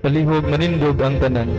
Palihog manindog ang tanan.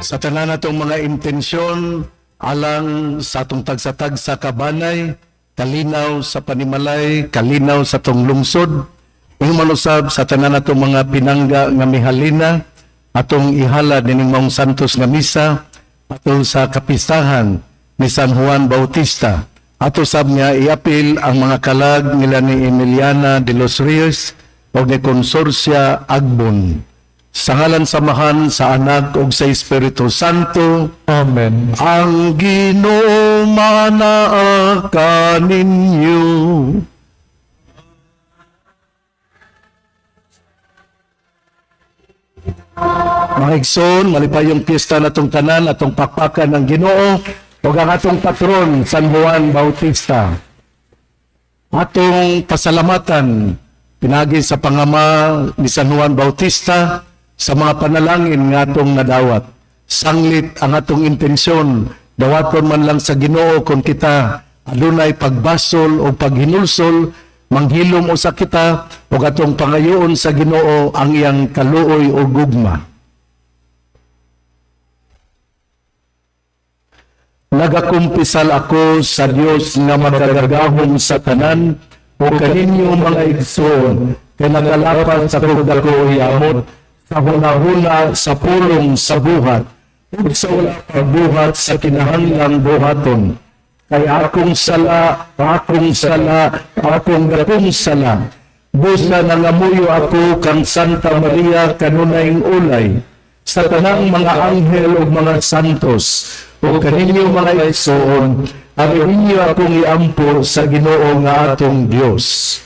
Sa tanan natong mga intensyon alang sa atong tagsa-tagsa kabanay, kalinaw sa panimalay, kalinaw sa atong lungsod, ingon usab sa tanan natong mga pinangga nga mihalina, atong ihala nining maong santos nga misa atol sa kapistahan ni San Juan Bautista. Ato sab nga iapil ang mga kalag nila ni Emiliana de los Reyes o ni Consorcia Agbon. Sa ngalan sa Amahan, sa Anak ug sa Espiritu Santo. Amen. Ang Ginoo manaa kaninyo. Mga igsoon, malipayong piyesta natong tanan, atong pakpakan ng Ginoo ug ang atong patron San Juan Bautista. Atong pasalamatan pinagi sa pangama ni San Juan Bautista sa mga panalangin nga atong nadawat. Sanglit ang atong intensyon, dawaton man lang sa Ginoo kung kita adunay pagbasol o paghinulsol, manghilom usa kita ug atong pangayoon sa Ginoo ang iyang kaluoy o gugma. Nagakumpisal ako sa Dios nga makagagahom sa tanan o kaninyo mga igsoon kay nakalapas sa dako yamot sa hunahuna, sa pulong, sa buhat ug sa wala pagbuhat sa kinahanglang buhaton. Kay akong sala, akong sala, akong dakong sala. Busa nangamuyo ako kang Santa Maria kanunayng ulay sa tanang mga anghel ug mga santos ug kaninyo mga igsoon, ang inyo akong iampo sa Ginoo nga atong Dios.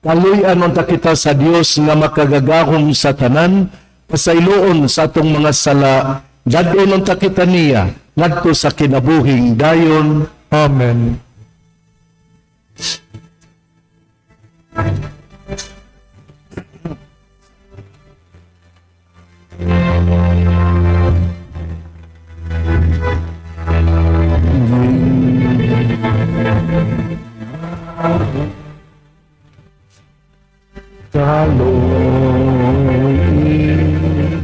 Kaluy-an unta kita sa Dios nga makagagahom sa tanan, pasayloon sa atong mga sala, dad-on unta kita niya ngadto sa kinabuhing dayon. Amen. Kaloy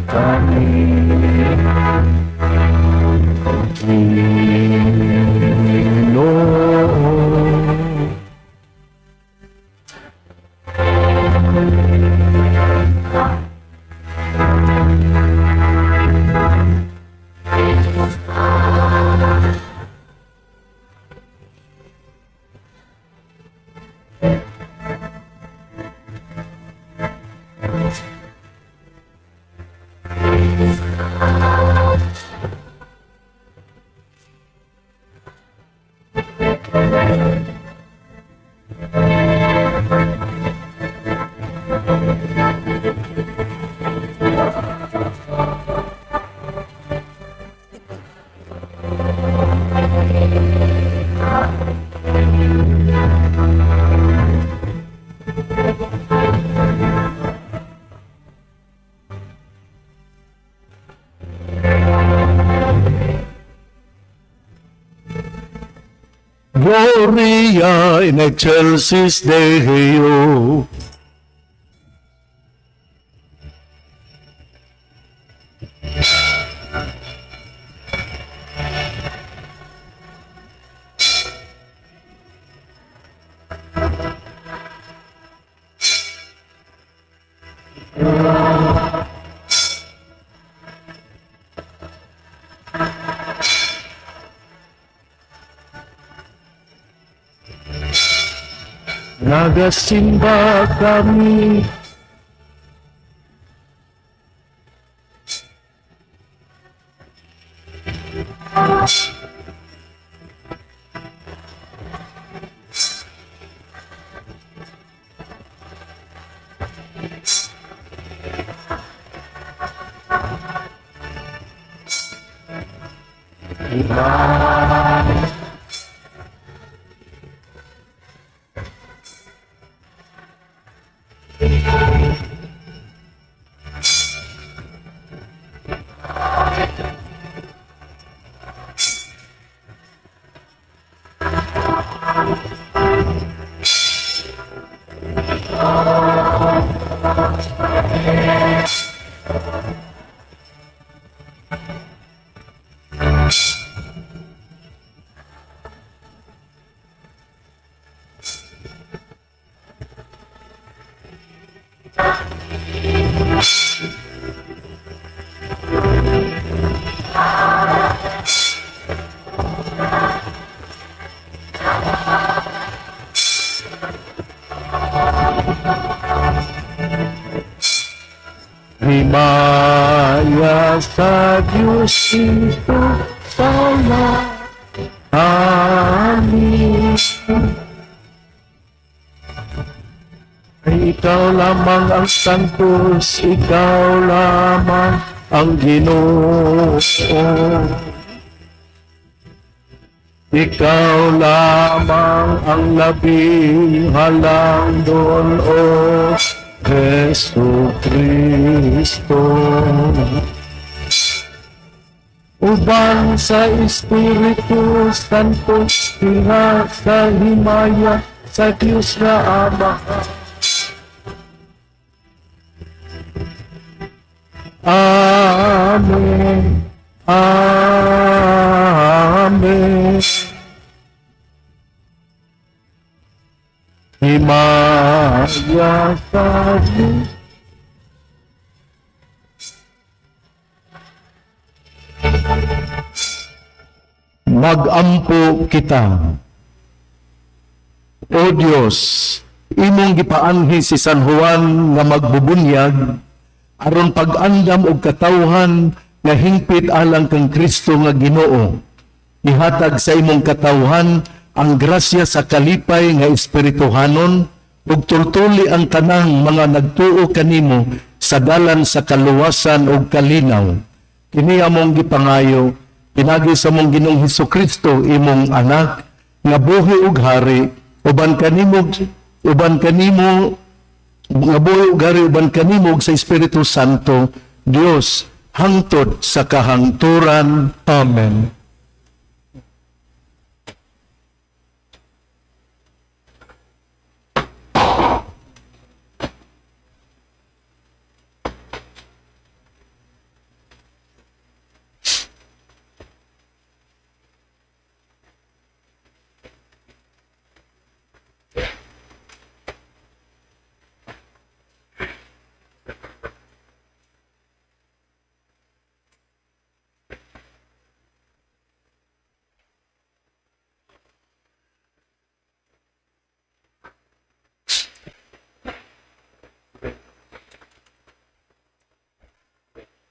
kami. Ginoo. Gloria in excelsis Deo. Nagasimba kami. Himaya sa Diyos ito sa amin. Ay ikaw lamang ang santos, ikaw lamang ang Ginoo. Ikaw lamang ang labing halang doon, O Jesu Kristo. Uban sa Espiritu Santo, tinga sa himaya sa Diyos na Ama. Amen. Amen. Himaya sa Diyos. Magampo kita. O Dios, imong gipaanhi si San Juan nga magbubunyag aron pag-andam og katawhan nga hingpit alang kang Kristo nga Ginoo. Ihatag sa imong katawhan ang grasya sa kalipay nga espirituhanon ug tultuli ang tanang mga nagtuo kanimo sa dalan sa kaluwasan ug kalinaw. Kini among gipangayo pinagi sa mong Ginoong Hesukristo, imong anak nga buhi ug hari uban kanimo nga buhi ug hari uban kanimo ug sa Espiritu Santo, Dios, hangtod sa kahangturan. Amen.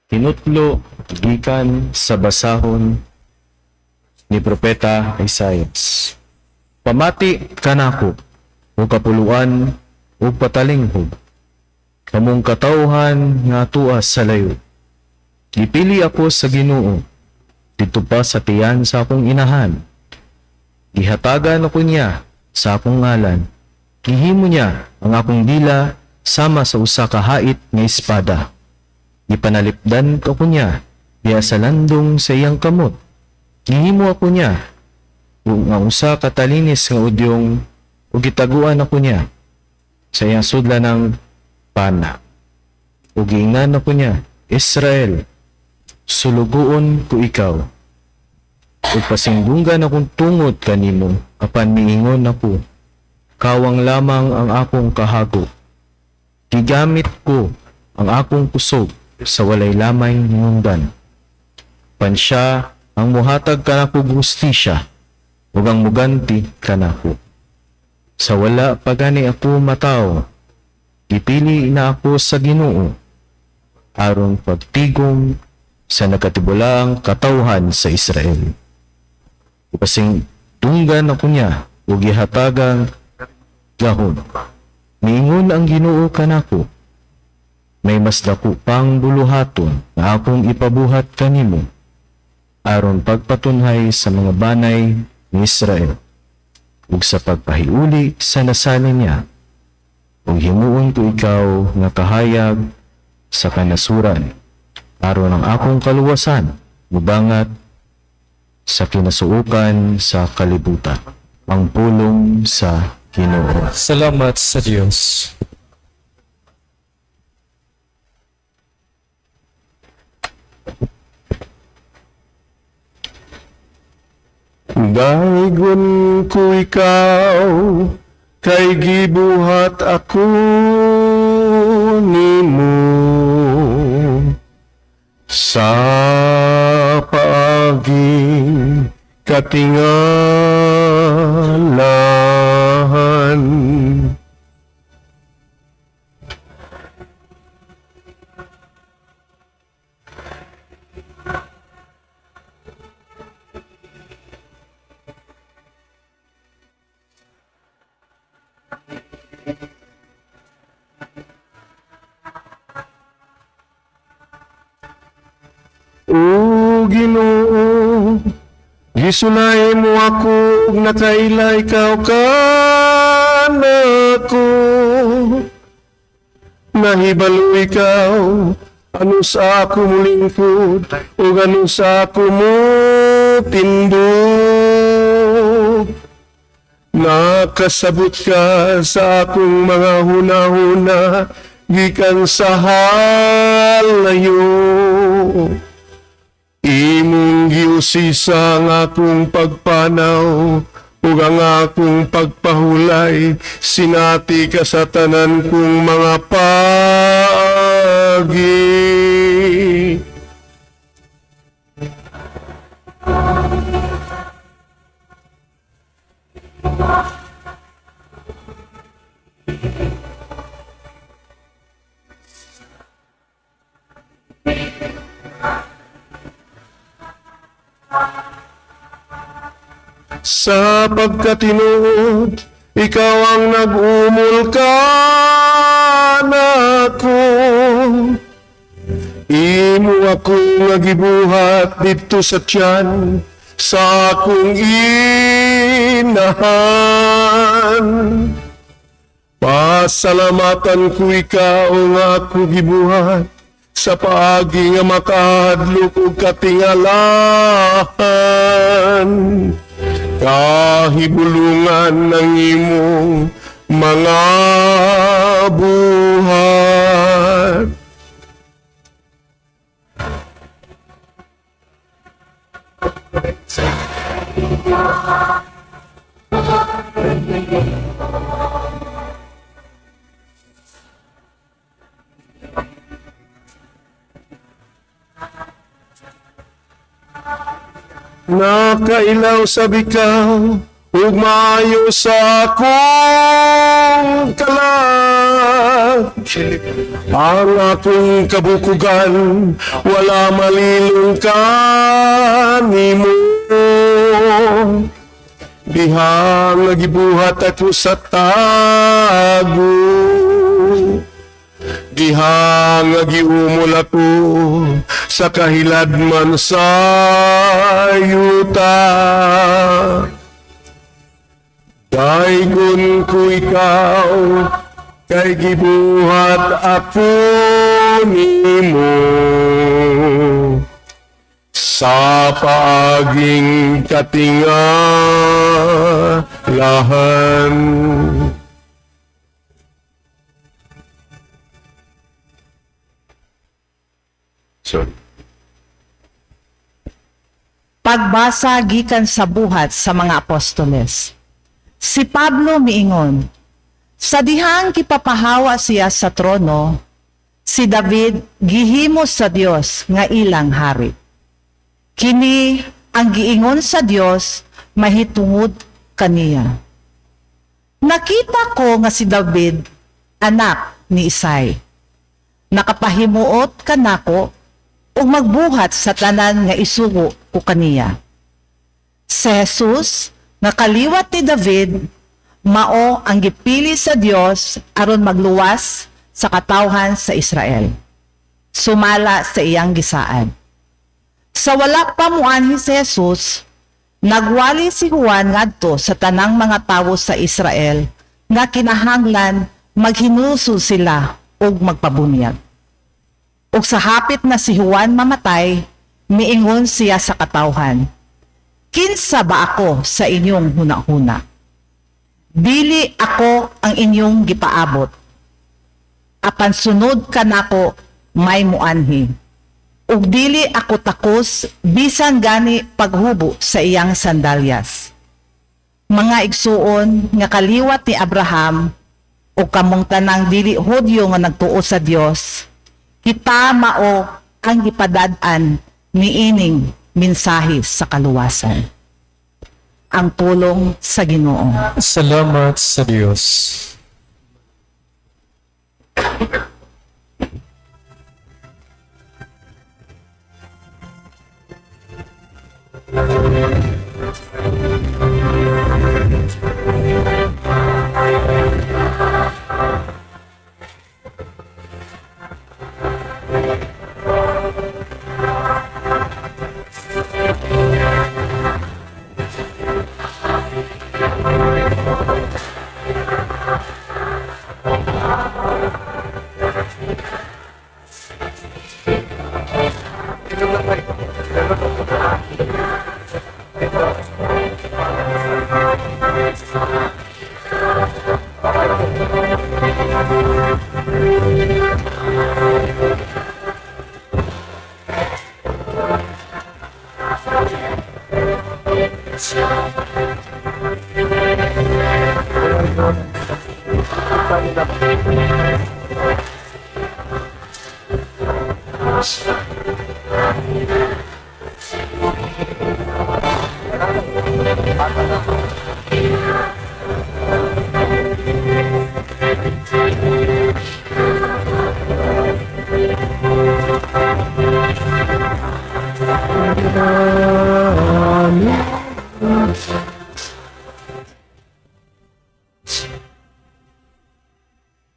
Tinutlo gikan sa basahon ni Propeta Isaias. Pamati kanako, o kapuluan, o patalinghog, kamong katawhan nga tuas sa layo. Gipili ako sa Ginoo, didto pa sa tiyan sa akong inahan. Gihatagan ako niya sa akong ngalan. Gihimo niya ang akong dila sama sa usa ka hait nga espada. Gipanalipdan ako niya diha sa landong sa iyang kamot. Gihimo ako niya Nga usa ka talinis nga udyong ug gitaguan ako niya sa iyang sudlanang pana. Ug giingnan ako niya, "Israel, sulugoon ko ikaw. Ug pasingdunggan akong tungod kanimo," apan miingon ako, "Kawang lamang ang akong kahago. Gigamit ko ang akong kusog sa walay lamay hinungdan." Pan siya ang muhatag kanako hustisya ug ang muganti kanako. Sa wala pa gani ako matawo, gipili na ako sa Ginoo aron pagtigom sa nakatibulaang katawhan sa Israel. Ipasing dunggan ako niya ug gihatagang gahom. Miingon ang Ginoo kanako, "May mas dako pang buluhaton nga akong ipabuhat kanimo aron pagpatunhay sa mga banay ni Israel ug sa pagpahiuli sa nasali niya, ug himuon ko ikaw nga kahayag sa kanasuran aron ang akong kaluwasan mubangat sa kinasuokan sa kalibutan." Ang pulong sa Ginoo. Salamat sa Dios. Daygon ko ikaw kay gibuhat ako nimo sa paaging katingalahan. O Ginoo, gisulay mo ako ug nakaila ikaw kanako. Nahibalo ikaw ano sa ako mulingkod ug ano sa ako mo tindog. Nakasabot ka sa akong mga hunahuna gikan sa halayo. Imong giusisa ang akong pagpanaw ug ang akong pagpahulay, sinati ka sa tanan kong mga paagi. Sa pagkatinuod, ikaw ang nag-umol kanako. Imo ako nga gibuhat didto sa tiyan sa akong inahan. Pasalamatan ko ikaw nga ako gibuhat sa paagi nga makahadlok og katingalahan. Kahibulungan ng imong mga buhat. Nakailaw sa bikaw ug maayo sa akong kalag. Ang akong kabukugan wala malilong kanimo. Dihang nagibuhat ako sa tago, dihang nagiumol ako sa kahiladman sa yuta. Daygon ko ikaw kay gibuhat ako nimo. Sa paaging katingalahan. Sorry. Pagbasa gikan sa Buhat sa mga Apostoles. Si Pablo miingon, sa dihang gipapahawa siya sa trono, si David gihimo sa Dios nga ilang hari. Kini ang giingon sa Dios mahitungod kaniya. Nakita ko nga si David, anak ni Isai. Nakapahimuot kanako ug magbuhat sa tanan nga isugo ko kaniya. Si Jesus, nga kaliwat ni David, mao ang gipili sa Dios aron magluwas sa katawhan sa Israel. Sumala sa iyang gisaad. Sa wala pa muanhi si Jesus, nagwali si Juan ngadto sa tanang mga tawo sa Israel nga kinahanglan maghinulsol sila ug magpabunyag. Ug sa hapit na si Juan mamatay, miingon siya sa katawhan, "Kinsa ba ako sa inyong hunahuna? Dili ako ang inyong gipaabot. Apan sunod kanako may muanhi. Ug dili ako takos bisan gani paghubo sa iyang sandalyas." Mga igsuon nga kaliwat ni Abraham o kamong tanang dili Hudyo nga nagtuo sa Dios, kita mao ang gipadad-an niining mensahe sa kaluwasan. Ang pulong sa Ginoo. Salamat sa Diyos.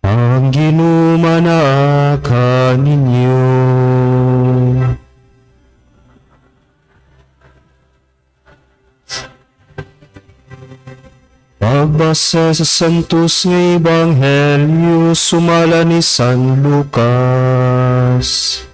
Ang Ginoo manaa kaninyo. Pagbasa sa Santos nga Ebanghelyo sumala ni San Lucas.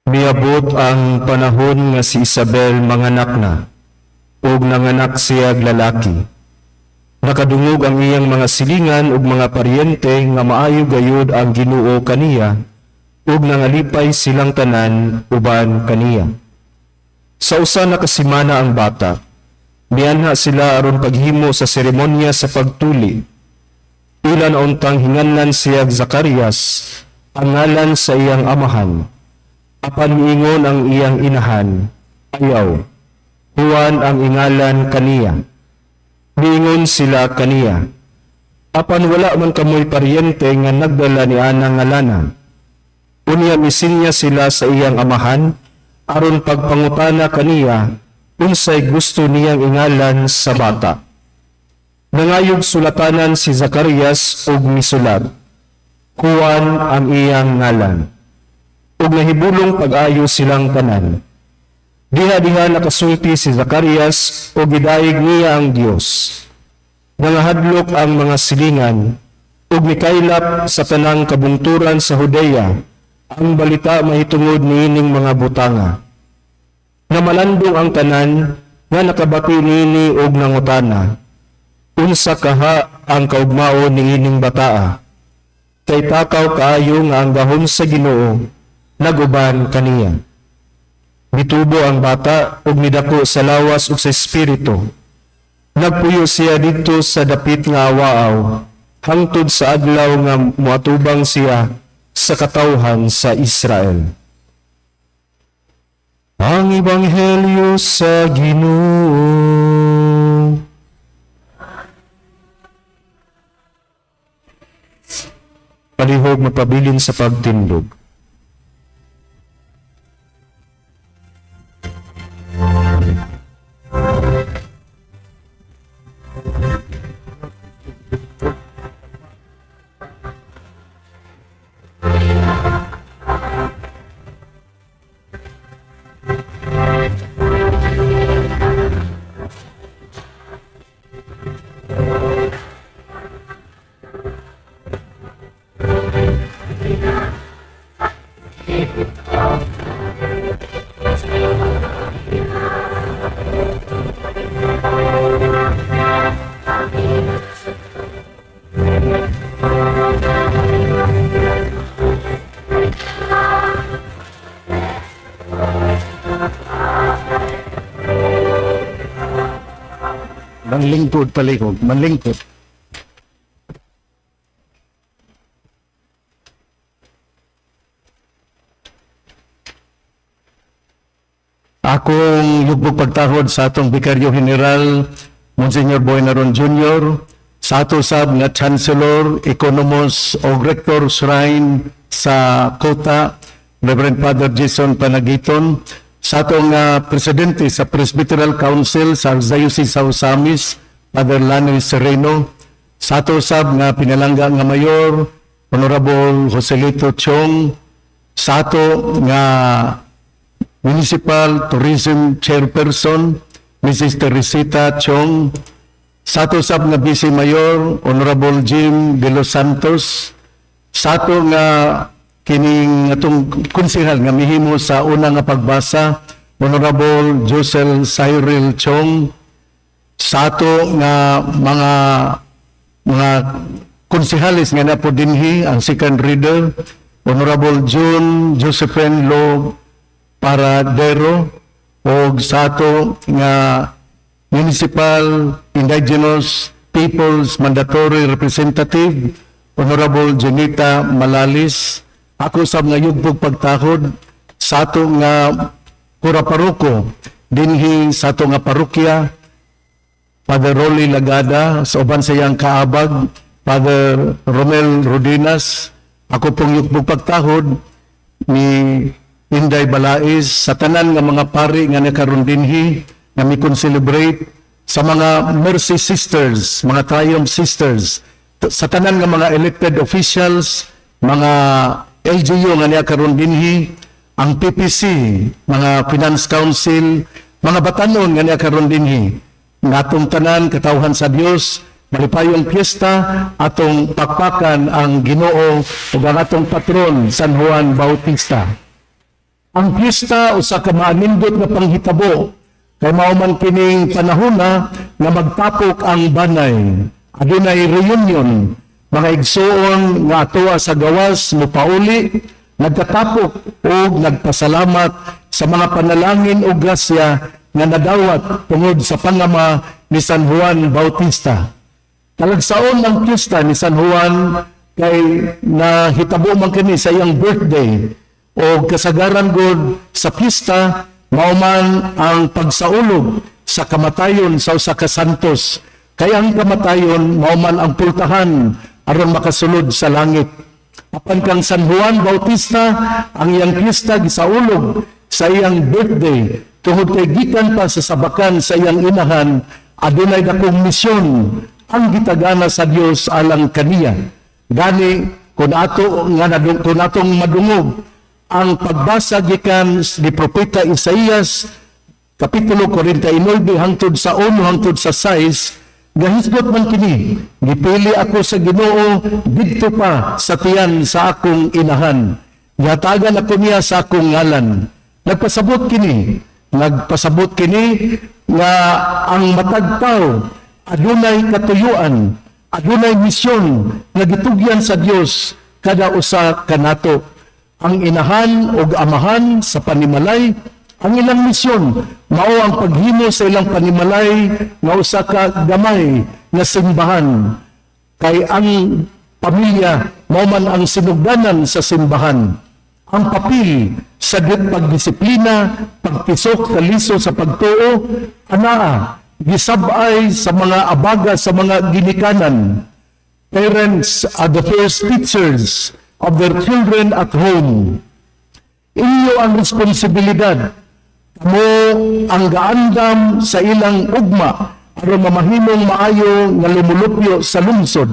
Miabot ang panahon nga si Isabel manganak na, ug nanganak siyag lalaki. Nakadungog ang iyang mga silingan ug mga paryente nga maayo gayud ang Ginoo kaniya, ug nangalipay silang tanan uban kaniya. Sa usa na ka semana ang bata, mianha sila aron paghimo sa seremonya sa pagtuli. Ilan untang hinganlan siyag Zacarias, ang ngalan sa iyang amahan. Apan miingon ang iyang inahan, "Ayaw, Juan ang ingalan kaniya." Miingon sila kaniya, "Apan wala man kamoy paryente nga nagdala ni anang ngalana." Unya misinya sila sa iyang amahan, aron pagpangutana kaniya, unsay gusto niyang ingalan sa bata. Nangayog sulatanan si Zacarias og misulat. Juan ang iyang ngalan. Ug nahibulong pag-ayo silang tanan. Diha-diha nakasulti si Zacarias ug gidayeg niya ang Dios. Nangahadlok ang mga silingan ug mikaylap sa tanang kabungturan sa Judea ang balita mahitungod niining mga butanga. Namalandong ang tanan nga nakabati niini og nangutana, "Unsa kaha ang kaugmaon niining bataa?" Kay takaw kaayo nga ang gahom sa Ginoo naguban kaniya. Mitubo ang bata ug nidako sa lawas ug sa espiritu. Nagpuyo siya didto sa dapit nga awaaw hangtod sa adlaw nga moatubang siya sa katawhan sa Israel. Ang Ebanghelyo sa Ginoo. Palihog magpabilin sa pagtindog. Manlingkod, palihog, manlingkod. Akong yugbog pagtahod sa atong Vicario General, Monsignor Boy Naron Jr., sa ato sab nga Chancellor, Economos o Rector Shrine sa Kota, Reverend Father Jason Panagiton, sa atong Presidente sa Presbyteral Council sa Archdiocese sa Ozamiz, Father Lani Sereno, sa ato sab nga pinalangga nga Mayor, Honorable Joselito Chong, sa ato nga Municipal Tourism Chairperson, Mrs. Teresita Chong, sa ato sab nga Vice Mayor, Honorable Jim De Los Santos, sa ato nga kining atong konsehal nga mihimo sa una nga pagbasa, Honorable Josel Cyril Chong, sa ato nga mga konsehales nga napo dinhi, ang second reader, Honorable June Josephine Lo Paradero, og sa ato nga Municipal Indigenous Peoples Mandatory Representative, Honorable Janita Malalis. Ako sab nga yugbog pagtahod sa ato nga kura paroko dinhi sa ato nga parokya, Father Rolly Lagada, sa uban sa iyang kaabag, Father Romel Rodinas. Ako pong yugbog pagtahod ni Inday Balais, sa tanan nga mga pari nga nakaron dinhi nga mi celebrate, sa mga Mercy Sisters, mga Triumph Sisters, sa tanan nga mga elected officials, mga LGU nga niya karon dinhi, ang PPC, mga Finance Council, mga batanon nga niya karon dinhi. Nga atong tanan katawhan sa Dios, malipayong piyesta, atong pakpakan ang Ginoo ug ang atong patron San Juan Bautista. Ang piyesta usa ka maanindot nga panghitabo kay mao man kining panahona nga magtapok ang banay. Adunay reunion, mga igsuon nga atoa sa gawas mopauli, nagkatapok og nagpasalamat sa mga panalangin ug grasya nga nadawat tungod sa pangama ni San Juan Bautista. Talagsaon ang piyesta ni San Juan kay nahitabo man kini sa iyang birthday, o kasagaran god sa piyesta mao man ang pagsaulog sa kamatayon sa usa ka santos, kay ang kamatayon mao man ang pultahan aron makasulod sa langit. Apan kang San Juan Bautista, ang iyang piyesta gisaulog sa iyang birthday tungod kay gikan pa sa sabakan sa iyang inahan adunay dakong misyon ang gitagana sa Dios alang kaniya. Gani Kung atong madungog ang pagbasa gikan ni Propeta Isaías kapitulo 49 hangtod sa 1 hangtod sa 6, gahisgot man kini: "Gipili ako sa Ginoo didto pa sa tiyan sa akong inahan. Gihatagan ako niya sa akong ngalan." Nagpasabot kini nga ang matag tawo adunay katuyuan, adunay misyon nga gitugyan sa Dios kada usa kanato. Ang inahan ug amahan sa panimalay, ang ilang misyon mao ang paghimo sa ilang panimalay nga usa ka gamay nga simbahan, kay ang pamilya mao man ang sinugdanan sa simbahan. Ang papel sa pagdisiplina, pagtisok sa liso sa pagtuo, anaa gisab-ay sa mga abaga sa mga ginikanan. Parents are the first teachers of their children at home. Inyo ang responsibilidad. Kamo ang gaandam sa ilang ugma aron mamahimong maayo nga lumulupyo sa lungsod.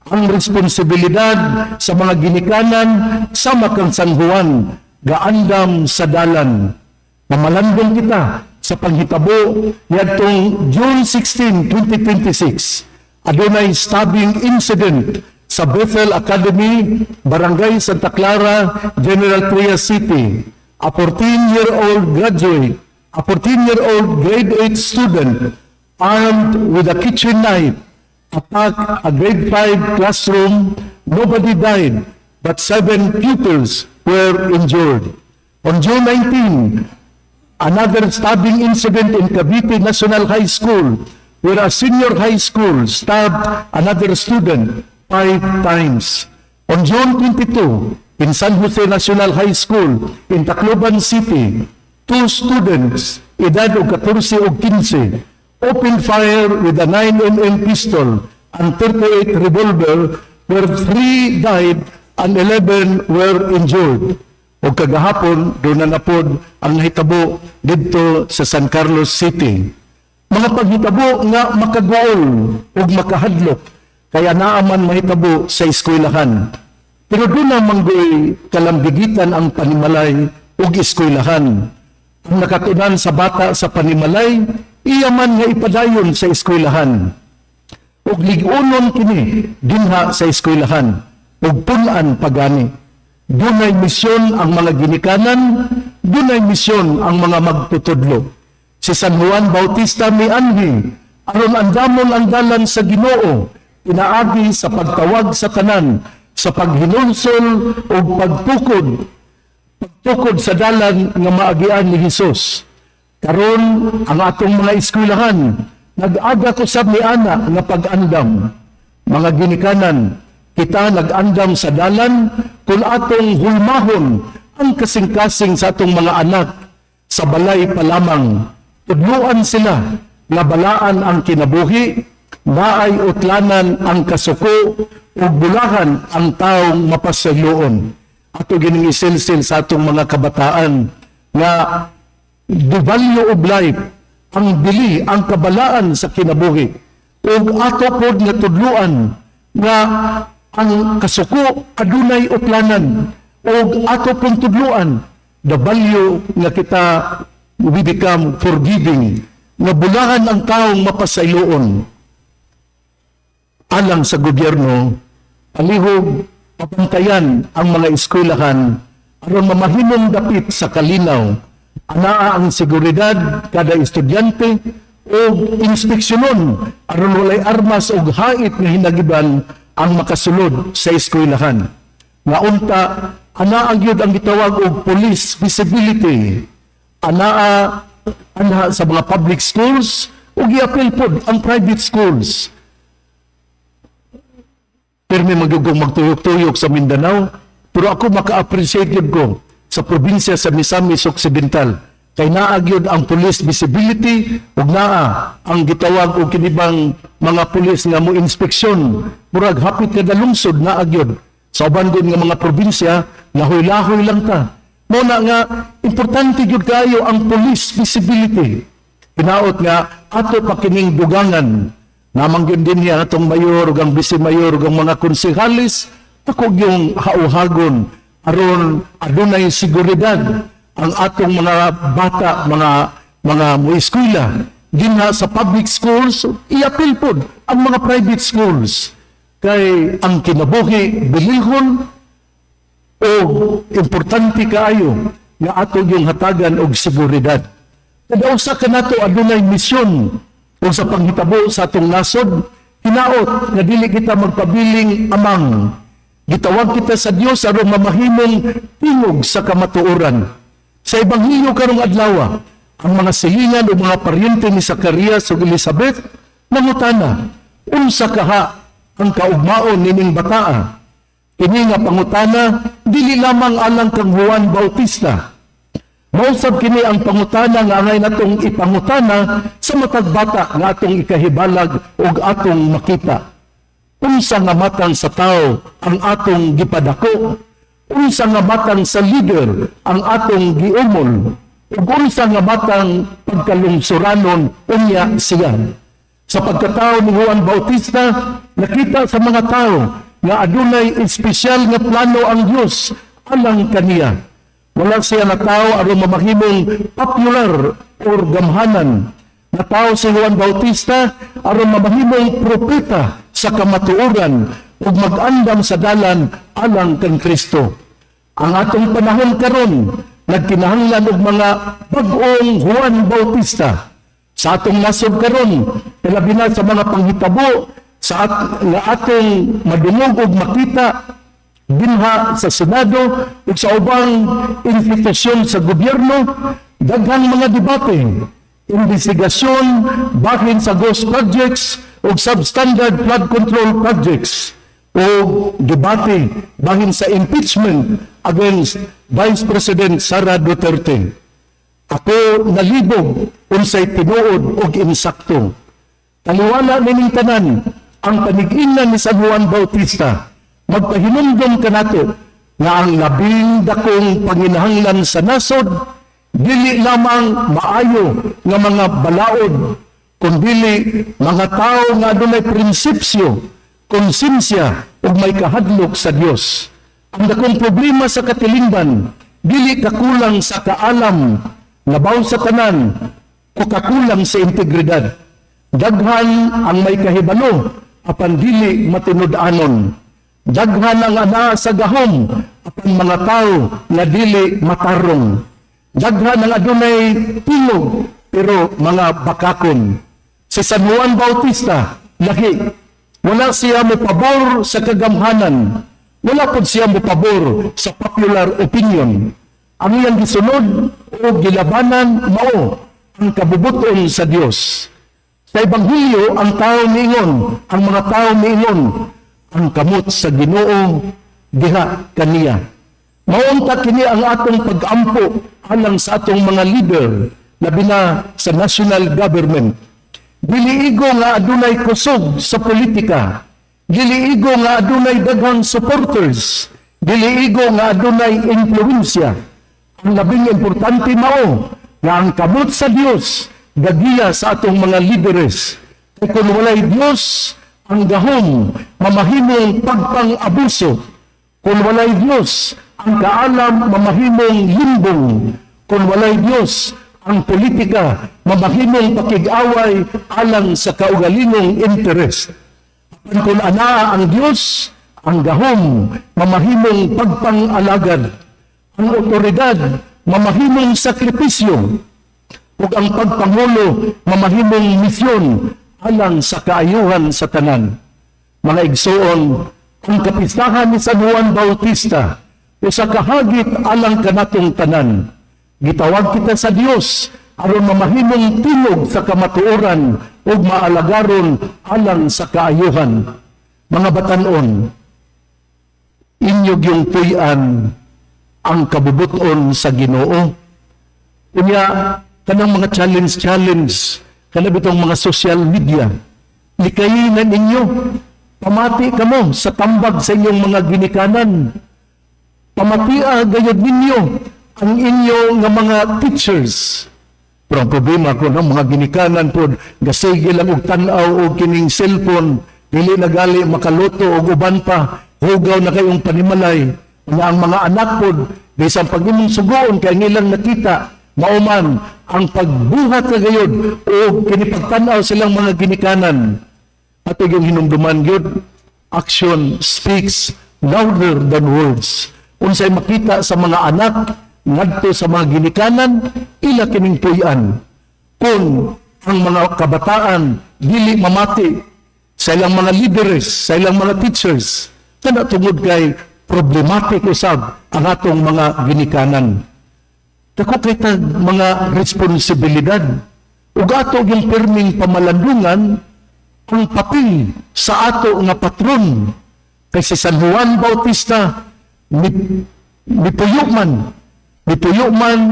Ang responsibilidad sa mga ginikanan, sama kang San Juan, gaandam sa dalan. Mamalandong kita sa panghitabo niadtong June 16, 2026. Adunay stabbing incident sa Bethel Academy, Barangay Santa Clara, General Trias City. A 14-year-old graduate, a 14-year-old grade 8 student armed with a kitchen knife attacked a grade 5 classroom. Nobody died, but seven pupils were injured. On June 19, another stabbing incident in Cavite National High School, where a senior high school stabbed another student five times. On June 22, in San Jose National High School in Tacloban City, two students, edad og 14 og 15, opened fire with a 9 mm pistol and 38 revolver, where three died and 11 were injured. O kagahapon, duna na pod ang nahitabo didto sa San Carlos City. Mga paghitabo nga makaguol ug makahadlok, kaya naa man mahitabo sa eskwelahan. Pero duna manggoy kalambigitan ang panimalay ug eskwelahan. Ang nakatunan sa bata sa panimalay, iya man nga ipadayon sa eskwelahan. Ug lig-unon kini dinha sa eskwelahan ug pun-an pagani. Dunay misyon ang mga ginikanan, dunay misyon ang mga magtutudlo. Si San Juan Bautista mianhi aron andamon ang dalan sa Ginoo pinaagi sa pagtawag sa tanan sa paghinulsol ug pagtukod sa dalan nga maagian ni Hesus. Karon, ang atong mga eskwelahan nag-aga usab niana nga pag-andam. Mga ginikanan, kita nag-andam sa dalan kung atong hulmahon ang kasing-kasing sa atong mga anak sa balay pa lamang. Tudluan sila nga balaan ang kinabuhi, naay utlanan ang kasuko ug bulahan ang taong mapasayloon. Ato gining isilsil sa atong mga kabataan nga the value of life, ang bili, ang kabalaan sa kinabuhi. Ug ato pod nga tudluan nga ang kasuko adunay utlanan, ug ato pong tudluan the value nga kita, we become forgiving, nga bulahan ang taong mapasayloon. Alang sa gobyerno, palihog pabantayan ang mga eskwelahan aron mamahimong dapit sa kalinaw. Anaa ang seguridad kada estudyante o inspeksyonon aron walay armas og hait nga hinagiban ang makasulod sa eskwelahan. Nga unta anaa gyud ang gitawag og police visibility. Anaa anha sa mga public schools ug giapil pod ang private schools. Pirmi magyugong magtuyok-tuyok sa Mindanao, pero ako maka-appreciate yun ko sa probinsya sa Misamis Occidental. Kay naa gyud ang police visibility ug naa ang gitawag og kinibang mga pulis nga mo inspeksyon. Murag hapit kada lungsod naa gyud. Sa uban gud nga mga probinsya, lahoy-lahoy lang ta. Mao na nga importante gyud kayo ang police visibility. Hinaot nga ato pa kining dugangan. Namang gyud din niya atong mayor ug ang vice mayor ug ang mga konsehalis. Ako yung hauhagon aron adunay seguridad ang atong mga bata, mga moeskwela dinha sa public schools, iapil pod ang mga private schools kay ang kinabuhi bilihon o importante kaayo nga ato yung hatagan og seguridad. Kada usa kanato adunay misyon o sa panghitabo sa atong nasod, hinaot nga dili kita magpabiling amang. Gitawag kita sa Dios aron mamahimong tingog sa kamatuoran. Sa ebanghelyo karong adlaw, ang mga silingan o mga paryente ni Zacarias ug Elizabeth nangutana, "Unsa kaha ang kaugmaon nining bataa?" Kini nga pangutana dili lamang alang kang Juan Bautista. Mausab kini ang pangutana nga angay natong ipangutana sa matag bata nga atong ikahibalag ug atong makita. Unsa nga matang sa tao ang atong gipadako? Unsa nga matang sa leader ang atong giumol? Ug unsa nga matang pagkalungsuranon unya siya? Sa pagkatao ni Juan Bautista, nakita sa mga tao nga adunay espesyal nga plano ang Dios alang kaniya. Wala siya nga tao aron mamahimong popular or gamhanan. Natawo si Juan Bautista aron mamahimong propeta sa kamatuoran ug mag-andam sa dalan alang kang Kristo. Ang atong panahon karon nagkinahanglan og mga bag-ong Juan Bautista sa atong nasod karon, labi na sa mga panghitabo nga atong madungog ug makita dinha sa Senado ug sa ubang institusyon sa gobyerno, daghang mga debate, investigasyon bahin sa ghost projects ug substandard flood control projects o debate bahin sa impeachment against Vice President Sara Duterte. Ako nalibog unsay tinuod og insakto. Taliwala nining tanan ang panig-ingan ni San Juan Bautista, magpahinumdom kanato nga ang labing dakong panginahanglan sa nasod dili lamang maayo nga mga balaod kundili mga tao nga adunay prinsipyo, konsensya ug may kahadlok sa Dios. Ang dakong problema sa katilingban dili kakulang sa kaalam, labaw sa tanan ko kakulang sa integridad. Daghan ang may kahibalo apan dili matinud-anon. Daghan ang anaa sa gahom apan mga tao nga dili matarong. Daghan ang adunay tingog pero mga bakakon. Si San Juan Bautista lahi. Wala siya mo pabor sa kagamhanan. Wala pod siya mo pabor sa popular opinion. Ang iyang gisunod o gilabanan mao ang kabubuton sa Dios. Sa Ebanghelyo, ang tao miingon, ang mga tao miingon, "Ang kamot sa Ginoo diha kaniya." Maunta kini ang atong pag-ampo alang sa atong mga leader, labi na sa national government. Dili igo nga adunay kusog sa politika. Dili igo nga adunay daghang supporters. Dili igo nga adunay impluwensya. Ang labing importante mao nga ang kamot sa Dios gagiya sa atong mga leaders. Kay kung walay Dios, ang gahom mamahimong pagpang-abuso. Kung walay Dios, ang kaalam mamahimong limbong. Kung walay Dios, ang politika mamahimong pakig-away alang sa kaugalingong interest. Apan kung anaa ang Dios, ang gahom mamahimong pagpang-alagad. Ang otoridad mamahimong sakripisyo ug ang pagpangulo mamahimong misyon alang sa kaayuhan sa tanan. Mga igsoon, ang kapistahan ni San Juan Bautista usa ka hagit alang kanatong tanan. Gitawag kita sa Dios aron mamahimong tingog sa kamatuoran ug maalagaron alang sa kaayuhan. Mga batan-on, inyo gyung puy-an ang kabubuton sa Ginoo. Unya kanang mga challenge challenge kana bitong mga social media, likayin na ninyo. Pamati kamo sa tambag sa inyong mga ginikanan. Pamatia gayod ninyo ang inyo nga mga teachers. Pero ang problema ko ng mga ginikanan pod gasige lang og tan-aw og kining cellphone, dili na gali makaluto og uban pa. Hugaw na kayong panimalay nga ang mga anak pod, bisan pag imong sugoon, kay ang ilang nakita mauman ang pagbuhat na gayod o kinipagtan-aw silang mga ginikanan. Ato yung hinumduman gyud, action speaks louder than words. Unsay makita sa mga anak ngadto sa mga ginikanan, ila kining puy-an. Kung ang mga kabataan dili mamati sa ilang mga leaders, sa ilang mga teachers, kana tungod kay problematic usab ang atong mga ginikanan. Dako kay tag mga responsibilidad ug ato yung perming pamalandungan ang papel sa ato nga patron, kay si San Juan Bautista nipuyo man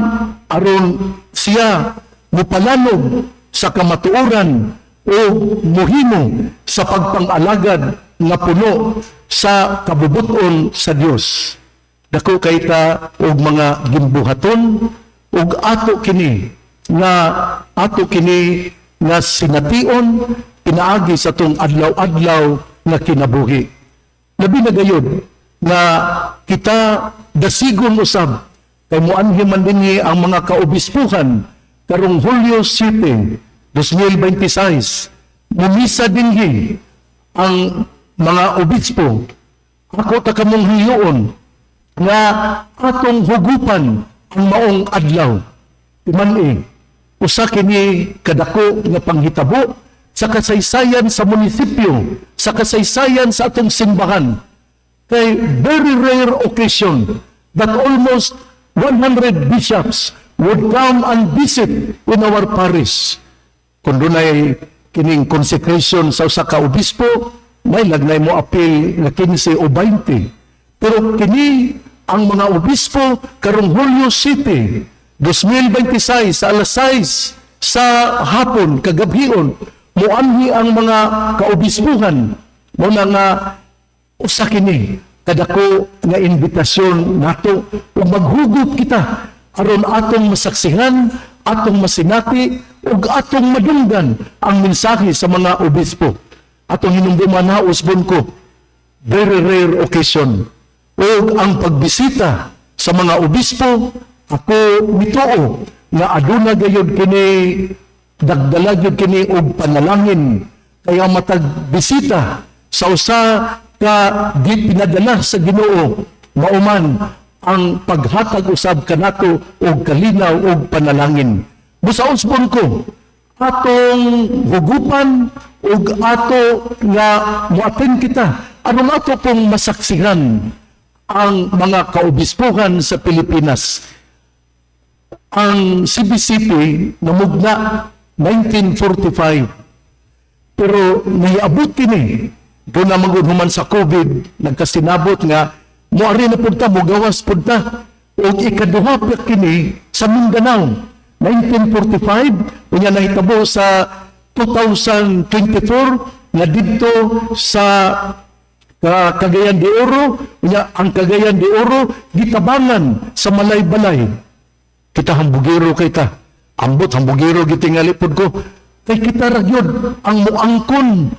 aron siya mupalanog sa kamatuoran o muhimo sa pagpang-alagad nga puno sa kabubuton sa Dios. Dako kay ta og mga gimbuhaton ug ato kini nga sination pinaagi sa atong adlaw-adlaw nga kinabuhi. Labi na gayud nga kita dasigon usab kay muanhi man dinhi ang mga kaobispuhan karong Hulyo 7, 2026. Mumisa dinhi ang mga obispo. Ako ta kamong hiyoon nga atong hugupan ang maong adlaw. Timan-i, usa kini kadako nga panghitabo sa kasaysayan sa munisipyo, sa kasaysayan sa atong simbahan. Kay very rare occasion that almost 100 bishops would come and visit in our parish. Kung dunay kining consecration sa usa ka obispo, may lagnay mo apil nga 15 o 20. Pero kini ang mga obispo karong Hulyo 7, 2026 sa alas 6 sa hapon kagabhion, muanhi ang mga kaobispuhan. Mao na nga usa kini kadako nga imbitasyon nato ug maghugot kita aron atong masaksihan, atong masinati ug atong madunggan ang mensahe sa mga obispo. Atong hinumduman na, usbon ko, very rare occasion. Ug ang pagbisita sa mga obispo, ako mituo nga aduna gayud kini, dagdala gyud kini og panalangin, kaya matag bisita sa usa ka di pinadala sa Ginoo, mauman ang paghatag usab kanato og kalinaw og panalangin. Busa usbon ko, atong hugupan ug ato nga moaten kita aron ato pong masaksihan ang mga kaobispuhan sa Pilipinas. Ang CBCP namugna 1945, pero nahiabot kini doon na magud human sa COVID, nagkasinabot nga moari na pud ta, mogawas pud ta, ug ikaduha pa kini sa Mindanao 1945. Unya nahitabo sa 2024 nga didto sa Cagayan de Oro. Unya ang Cagayan de Oro gitabangan sa Malaybalay. Kita hambugiro kay ta. Ambot, hambugiro gitingali pud ko kay kita ra gyud ang muangkon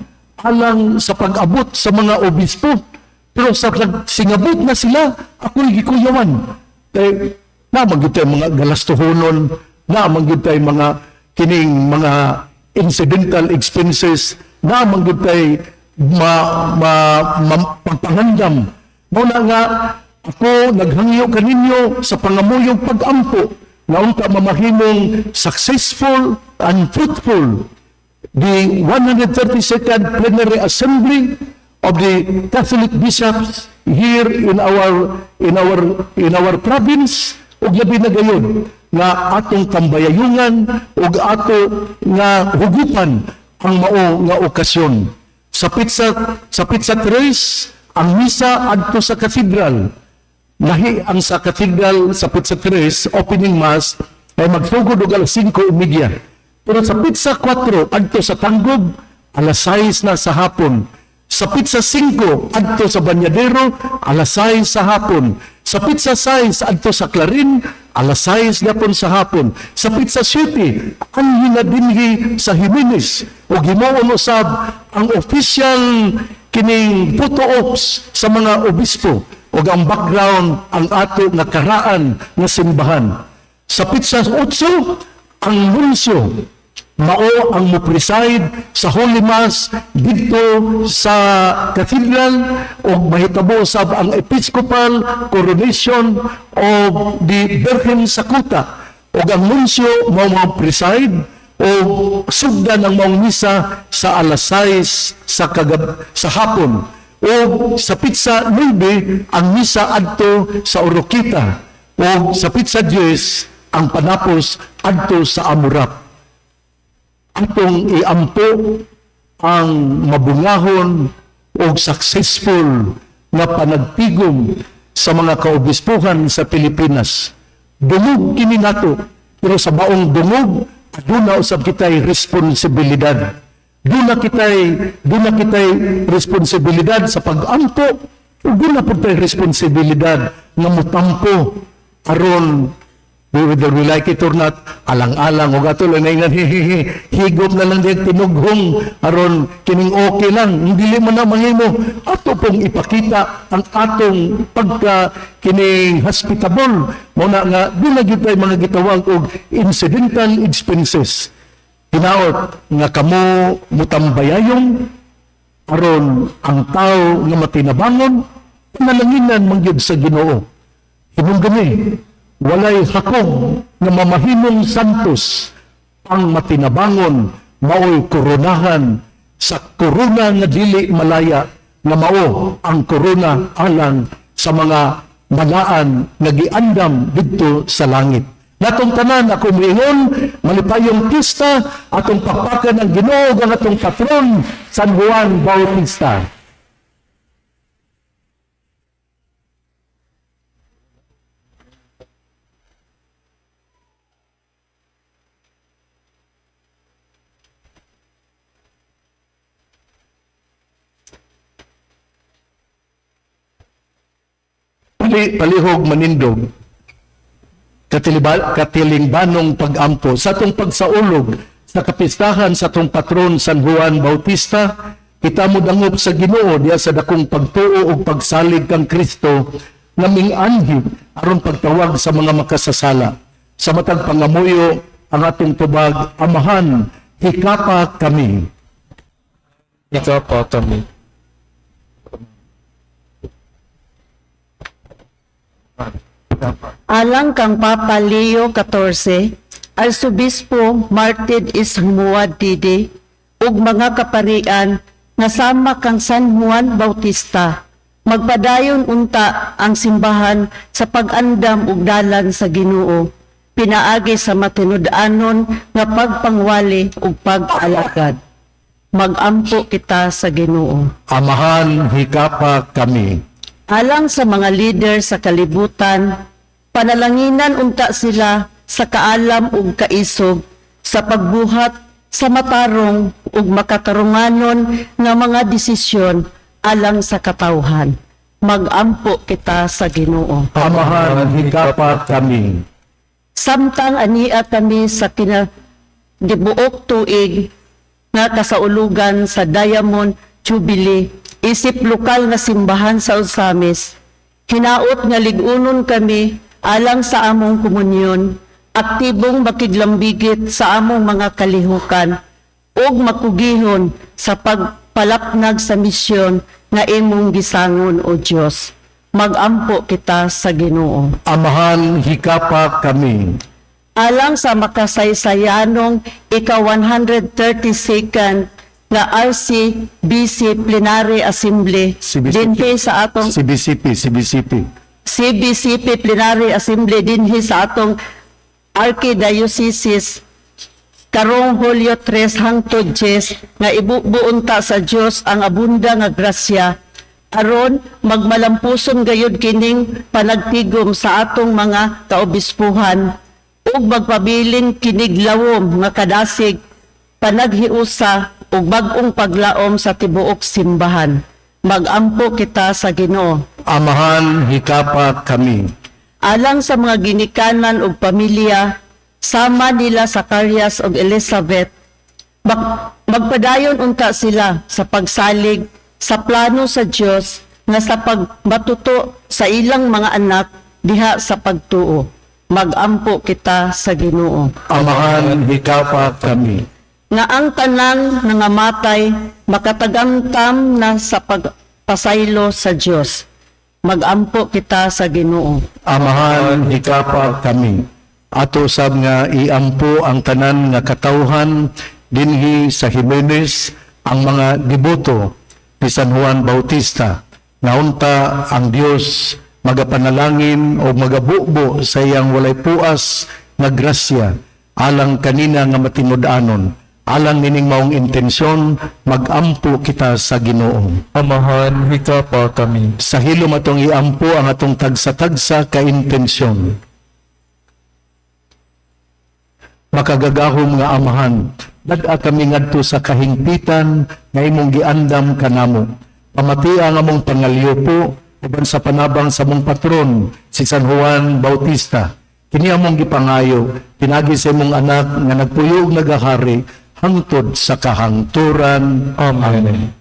alang sa pag-abot sa mga obispo. Pero sa singabot na sila, ako'y gikuyawan kay na man gyud tay mga galastuhonon, na man gyud tay mga kining mga incidental expenses, na man gyud tay ma pagpangandam. Mao na nga ako naghangyo kaninyo sa pangamuyong pag-ampo nga unta mamahimong successful and fruitful the 132nd Plenary Assembly of the Catholic Bishops here in our province, ug labi na gayud nga atong tambayayungan ug ato nga hugupan ang mao nga okasyon. Sa petsa 3 ang misa adto sa cathedral. Lahi ang sa cathedral sa petsa 3, opening mass ay magsugod og alas 5:30. Pero sa petsa 4 adto sa Tanggob, alas 6 na sa hapon. Sa petsa 5 adto sa Banyadero, alas 6 sa hapon. Sa petsa 6 adto sa Clarin, alas 6 gapon sa hapon. Sa petsa 7 anhi na dinhi sa Jimenez ug himuon usab ang official kining photo ops sa mga obispo ug ang background ang ato nga karaan nga simbahan. Sa petsa 8, ang nuncio mao ang mo-preside sa Holy Mass didto sa Cathedral ug mahitabo sab ang Episcopal Coronation of the Virgin Sakuta ug ang nuncio mao mo-preside o sugdan ang maong misa sa alas 6 sa hapon o sa petsa 9 ang misa adto sa Oroquieta o sa petsa 10 ang panapos adto sa Amurap. Atong iampo ang mabungahon o successful nga panagtigom sa mga kaobispuhan sa Pilipinas. Dungog kini nato, pero sa maong dungog, aduna usab kitay responsibilidad. Duna kitay responsibilidad sa pag-ampo ug duna pud tay responsibilidad nga mutampo aron, whether we like it or not, alang-alang og ato lang na higop na lang diyan tinughong aron kining okay lang, dili man na mahimo. Ato pong ipakita ang atong pagka kining hospitable mo na nga duna gyud tay mga gitawag og incidental expenses. Hinaot nga kamo mutambayayong aron ang tao nga matinabangon, panalanginan man gyud sa Ginoo. Hinumdumi, walay hakog nga mamahimong santos. Ang matinabangon maoy koronahan sa korona nga dili malaya, nga mao ang korona alang sa mga malaan nga giandam didto sa langit. Natong tanan, ako miingon, malipayong pista, atong pakpakan ang Ginoo ug ang atong patron San Juan Bautista. Palihog manindog katilingbanong pag-ampo sa atong pagsaulog sa kapistahan sa atong patron San Juan Bautista. Kita mo dangop sa Ginoo diya sa dakong pagtuo ug pagsalig kang Kristo nga ming-anhi aron pagtawag sa mga makasasala. Sa matag pangamuyo, ang atong tubag: Amahan, hikapa kami. Hikapa kami. Alang kang Papa Leo XIV, Arsobispo Martin Ismuad Didi, ug mga kaparian nga sama kang San Juan Bautista, magpadayon unta ang simbahan sa pag-andam ug dalan sa Ginoo, pinaagi sa matinud-anon nga pagpangwali ug pag-alagad. Magampo kita sa Ginoo. Amahan, hikapa kami. Alang sa mga leader sa kalibutan, panalanginan unta sila sa kaalam ug kaisog sa pagbuhat sa matarong ug makatarunganon nga mga desisyon alang sa katawhan. Magampo kita sa Ginoo. Amahan, hikapa kami. Samtang ania kami sa kinagibuok tuig nga kasaulugan sa Diamond Jubilee, isip lokal nga simbahan sa Ozamiz, hinaot nga lig-unon kami alang sa among komunyon, aktibong makiglambigit sa among mga kalihukan, ug makugihon sa pagpalapnag sa misyon nga imong gisangon, O Dios. Magampo kita sa Ginoo. Amahan, hikapa kami. Alang sa makasaysayanong ika-132nd nga RCBC Plenary Assembly CBCP. dinhi sa atong CBCP, CBCP. CBCP Plenary Assembly dinhi sa atong Archdiocese karong Hulyo 3 hangtod 10, nga ibubuunta sa Dios ang abunda nga grasya aron magmalampuson gayud kining panagtigom sa atong mga kaobispuhan ug magpabilin kinig lawom nga kadasig, panaghiusa ug bag-ong paglaom sa tibuok simbahan. Magampo kita sa Ginoo. Amahan, hikapa kami. Alang sa mga ginikanan ug pamilya sama nila Zacarias ug Elizabeth, magpadayon unta sila sa pagsalig sa plano sa Dios nga sa pagmatuto sa ilang mga anak diha sa pagtuo. Magampo kita sa Ginoo. Amahan, hikapa kami. Nga ang tanang nangamatay makatagamtam na sa pagpasaylo sa Dios. Magampo kita sa Ginoo. Amahan, hikapa kami. Ato sab nga iampo ang tanan nga katawhan dinhi sa Jimenez ang mga deboto ni San Juan Bautista. Naunta ang Dios magapanalangin o magabubo sa iyang walay puas nga grasya alang kanina nga matinud-anon. Alang nining maong intensyon, magampo kita sa Ginoo. Amahan, hikapa kami. Sa hilom atong iampo ang atong tagsa-tagsa ka intensyon. Makagagahom nga Amahan, dag-a kami ngadto sa kahingpitan nga imong giandam kanamo. Pamatia ang among pangalyupo uban sa panabang sa among patron si San Juan Bautista. Kini among gipangayo pinagi sa imong anak nga nagpuyo ug nagahari hangtod sa kahangturan. Amen.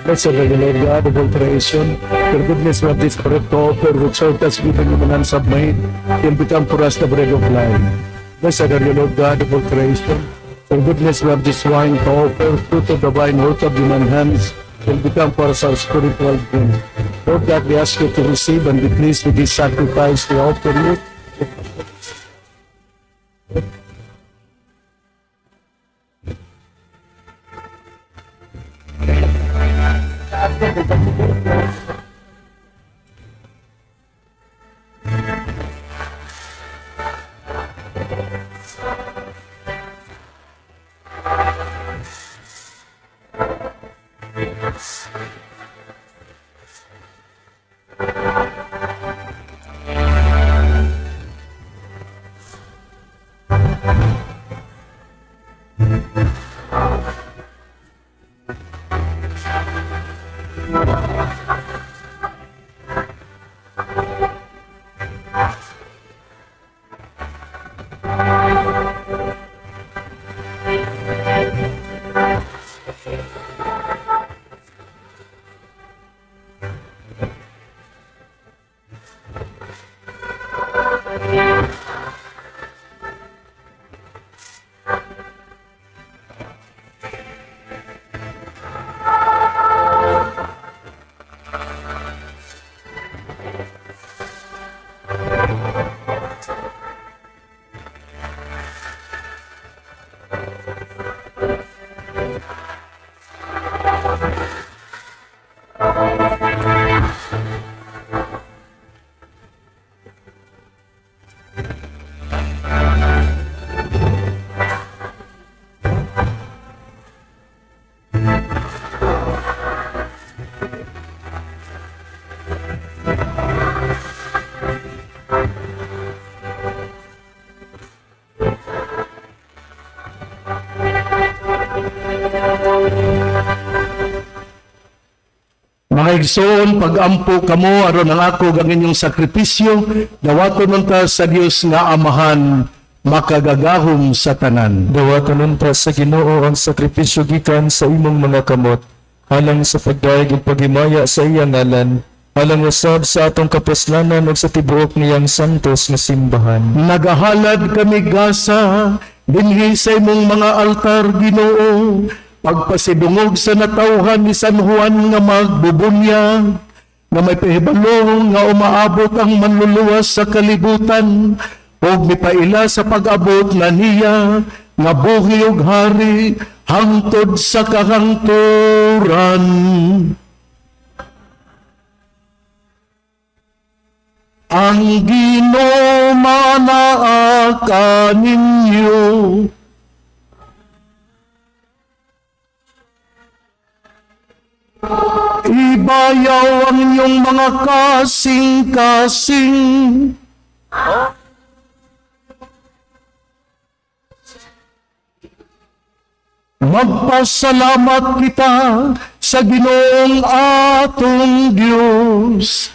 Blessed are you, Lord God of all creation. Your goodness we have this bread to offer, which earth has given human hands have made, will become for us the bread of life. Blessed are you, Lord God of all creation. Your goodness we have this wine to offer, fruit of the vine, work of human hands, will become for us our spiritual drink. Lord God, we ask you to receive and be pleased with this sacrifice we offer you. Mga igsoon, pag-ampo kamo aron ang ako ang inyong sakripisyo, dawaton unta sa Dios nga Amahan, makagagahom sa tanan. Dawaton unta sa Ginoo ang sakripisyo gikan sa imong mga kamot, alang sa pagdayeg ug paghimaya sa iyang ngalan, alang usab sa atong kapuslanan ug sa tibuok niyang santos nga simbahan. Nagahalad kami gasa dinhi sa imong mga altar, Ginoo, pagpasidungog sa natawhan ni San Juan nga magbubunyag, nga may pahibalo nga umaabot ang manluluwas sa kalibutan, ug mipaila sa pag-abot na niya nga buhi ug hari hangtod sa kahangturan. Ang Ginoo manaa kaninyo. Ibayaw ang inyong mga kasing-kasing. Magpasalamat kita sa Ginoong atong Diyos.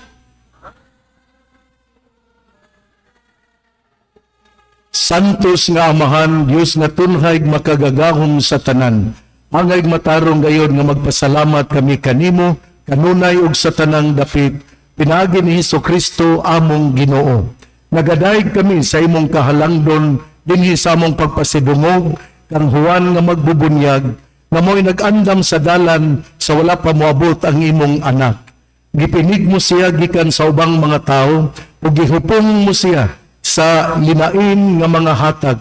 Santos nga Amahan, Diyos nga tunhay makagagahom sa tanan. Angay matarong gayon nga magpasalamat kami kanimo, kanunay ug sa tanang dapit, pinaagi ni Hesus Kristo among Ginoo. Nagadayeg kami sa imong kahalangdon dinhi sa among pagpasidungog kang Juan nga magbubunyag, nga mo'y nag-andam sa dalan sa wala pa moabot ang imong anak. Gipinig mo siya gikan sa ubang mga tao ug gihupong mo siya sa linain nga mga hatag.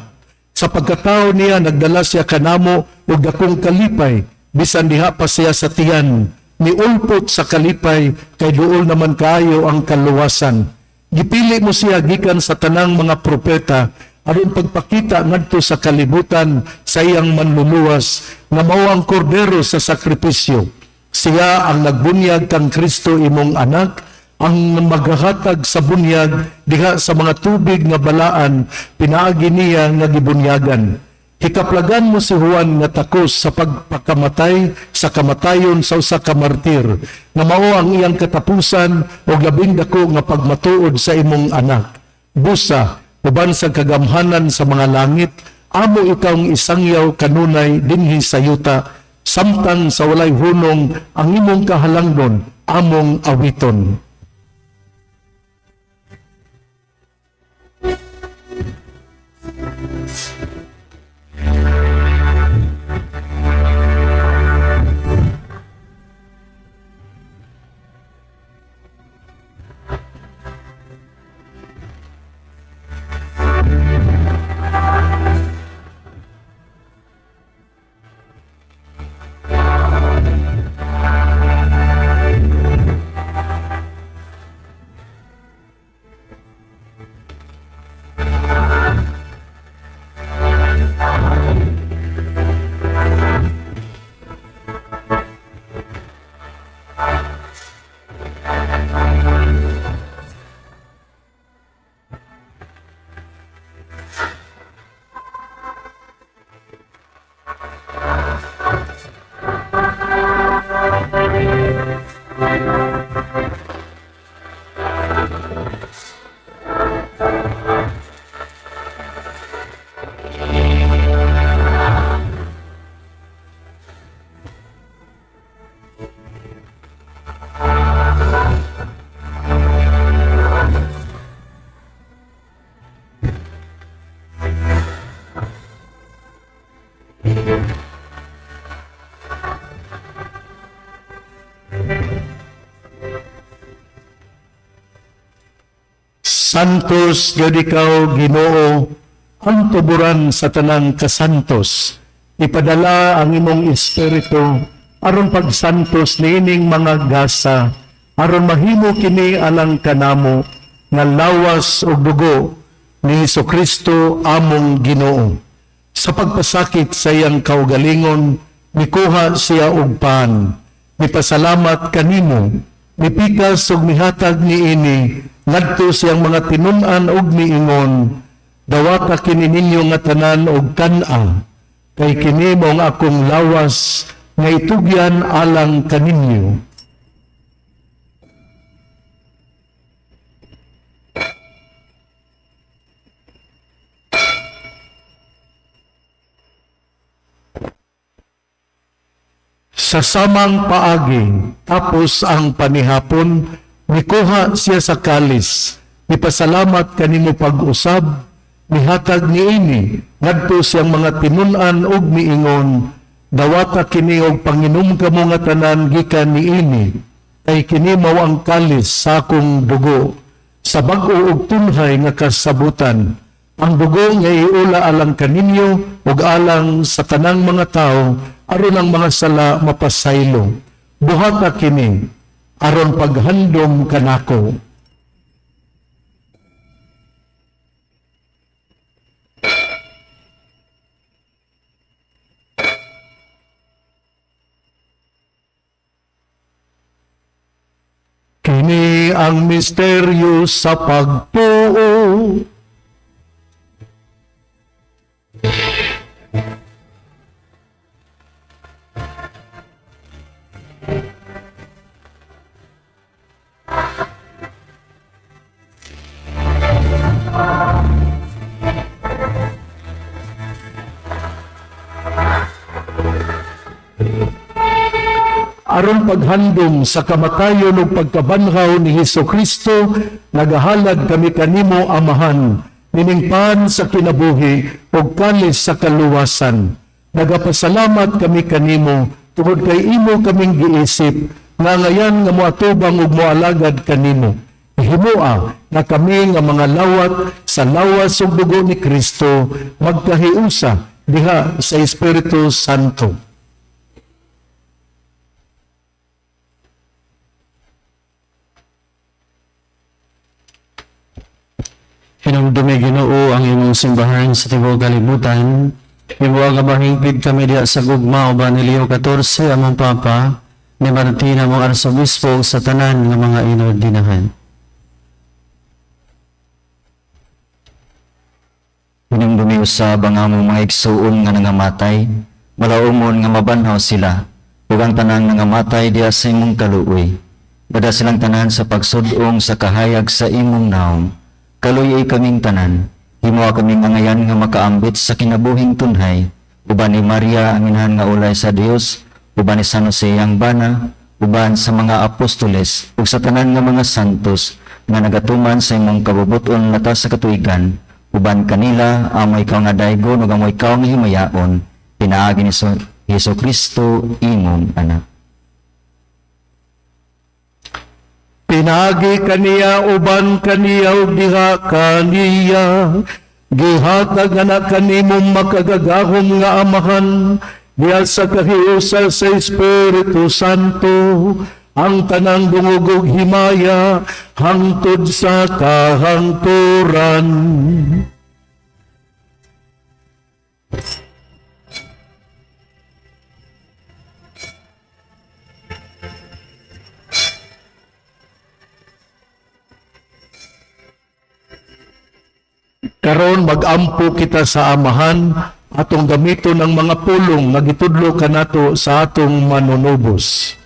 Sa pagkatao niya nagdala siya kanamo og dakong kalipay, bisan diha pa siya sa tiyan, niulpot sa kalipay kay duol naman kaayo ang kaluwasan. Gipili mo siya gikan sa tanang mga propeta aron pagpakita ngadto sa kalibutan sa iyang manluluwas nga mao ang kordero sa sakripisyo. Siya ang nagbunyag kang Kristo imong anak, ang maghahatag sa bunyag diha sa mga tubig nga balaan pinaagi niya nga gibunyagan. Hikaplagan mo si Juan nga takos sa pagpakamatay sa kamatayon sa usa ka martir, nga mao ang iyang katapusan og labing dako nga pagmatuod sa imong anak. Busa, uban sa kagamhanan sa mga langit, amo ikaw ang isangyaw kanunay dinhi sa yuta. Samtang sa walay hunong ang imong kahalangdon among awiton. Santos gyud ikaw, Ginoo, ang tuburan sa tanang kasantos. Ipadala ang imong espiritu aron pagsantos niining mga gasa, aron mahimo kini alang kanamo nga lawas ug dugo ni Hesukristo among Ginoo. Sa pagpasakit sa iyang kaugalingon, mikuha siya og pan, mipasalamat kanimo, mipikas ug mihatag niini ngadto siyang mga tinun-an og miingon, dawata kini ninyo nga tanan og kan-a, kay kini mao ang akong lawas nga itugyan alang kaninyo. Sa samang paagi, tapos ang panihapon, mikuha siya sa kalis, mipasalamat kanimo pag-usab, mihatag niini, ngadto siyang mga tinun-an og miingon, dawata kini og panginom kamo nga tanan gikan niini, kay kini mao ang kalis sa akong dugo, sa bag-o og tunhay nga kasabutan. Ang dugo nga iula alang kaninyo ug alang sa tanang mga tawo, aron ang mga sala mapasaylo. Buhata kini aron paghandom kanako. Kini ang misteryo sa pagtuo. Aron paghandom sa kamatayon ug pagkabanhaw ni Hesukristo, nagahalad kami kanimo, Amahan, niningpan sa kinabuhi ug kalis sa kaluwasan. Nagapasalamat kami kanimo tungod kay imo kaming giisip nga ngayan nga moatubang ug moalagad kanimo. Himoa na kami nga mga lawat sa lawas ug dugo ni Kristo magkahiusa diha sa Espiritu Santo. Hinumdumi, Ginoo, ang imong simbahan sa tibuok kalibutan. Himoa nga mahingpit kami diha sa gugma uban ni Leo XIV among Papa, ni Martin among Arsobispo ug sa tanan nga mga inordinahan. Hinumdumi usab ang among mga igsuon nga nangamatay, malaumon nga mabanhaw sila, ug ang tanang nangamatay diha sa imong kaluoy. Bada silang tanan sa pagsud-ong sa kahayag sa imong naong. Kaluyay kaming tanan, himoa kaming angayan nga makaambit sa kinabuhing tunhay, uban ni Maria ang inahan nga ulay sa Dios, uban ni San Jose iyang bana, uban sa mga apostoles ug sa tanan nga mga santos nga nagatuman sa imong kabubuton latas sa katuigan, uban kanila amo ikaw nga daygon ug amo ikaw nga himayaon, pinaagi ni Hesus Kristo imong anak. Pinagi kaniya uban kaniya ug diha kaniya, gihatag na kanimo makagagahom nga Amahan diha sa kahiusa sa Espiritu Santo ang tanang dungog ug himaya hangtod sa kahangturan. Karon magampo kita sa Amahan, atong gamiton ang mga pulong nga gitudlo kanato sa atong manunubos.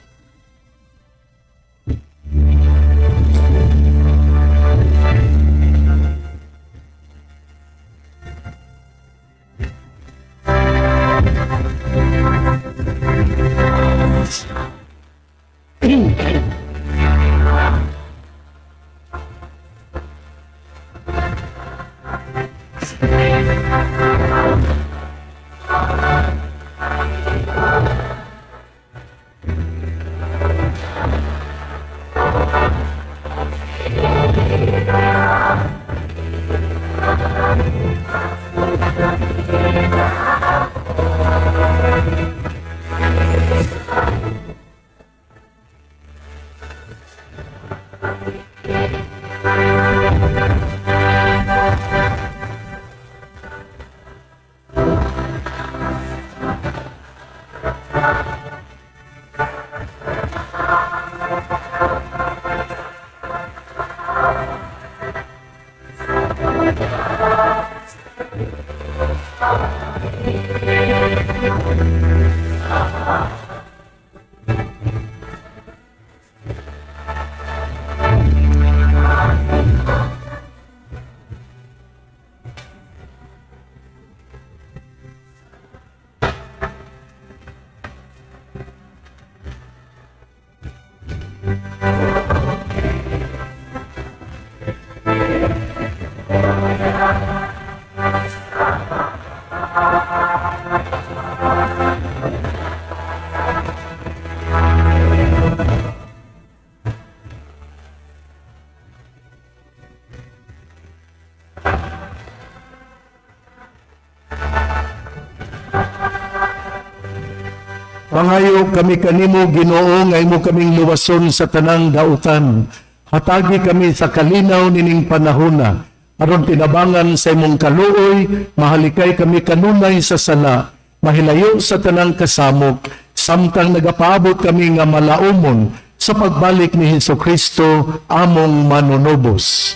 Pangayo kami kanimo, Ginoo, nga imo kaming luwason sa tanang dautan. Hatagi kami sa kalinaw nining panahona, aron tinabangan sa imong kaluoy, mahalikay kami kanunay sa sala, mahilayo sa tanang kasamok, samtang nagapaabot kami nga malaumon sa pagbalik ni Hesus Kristo among manunubos.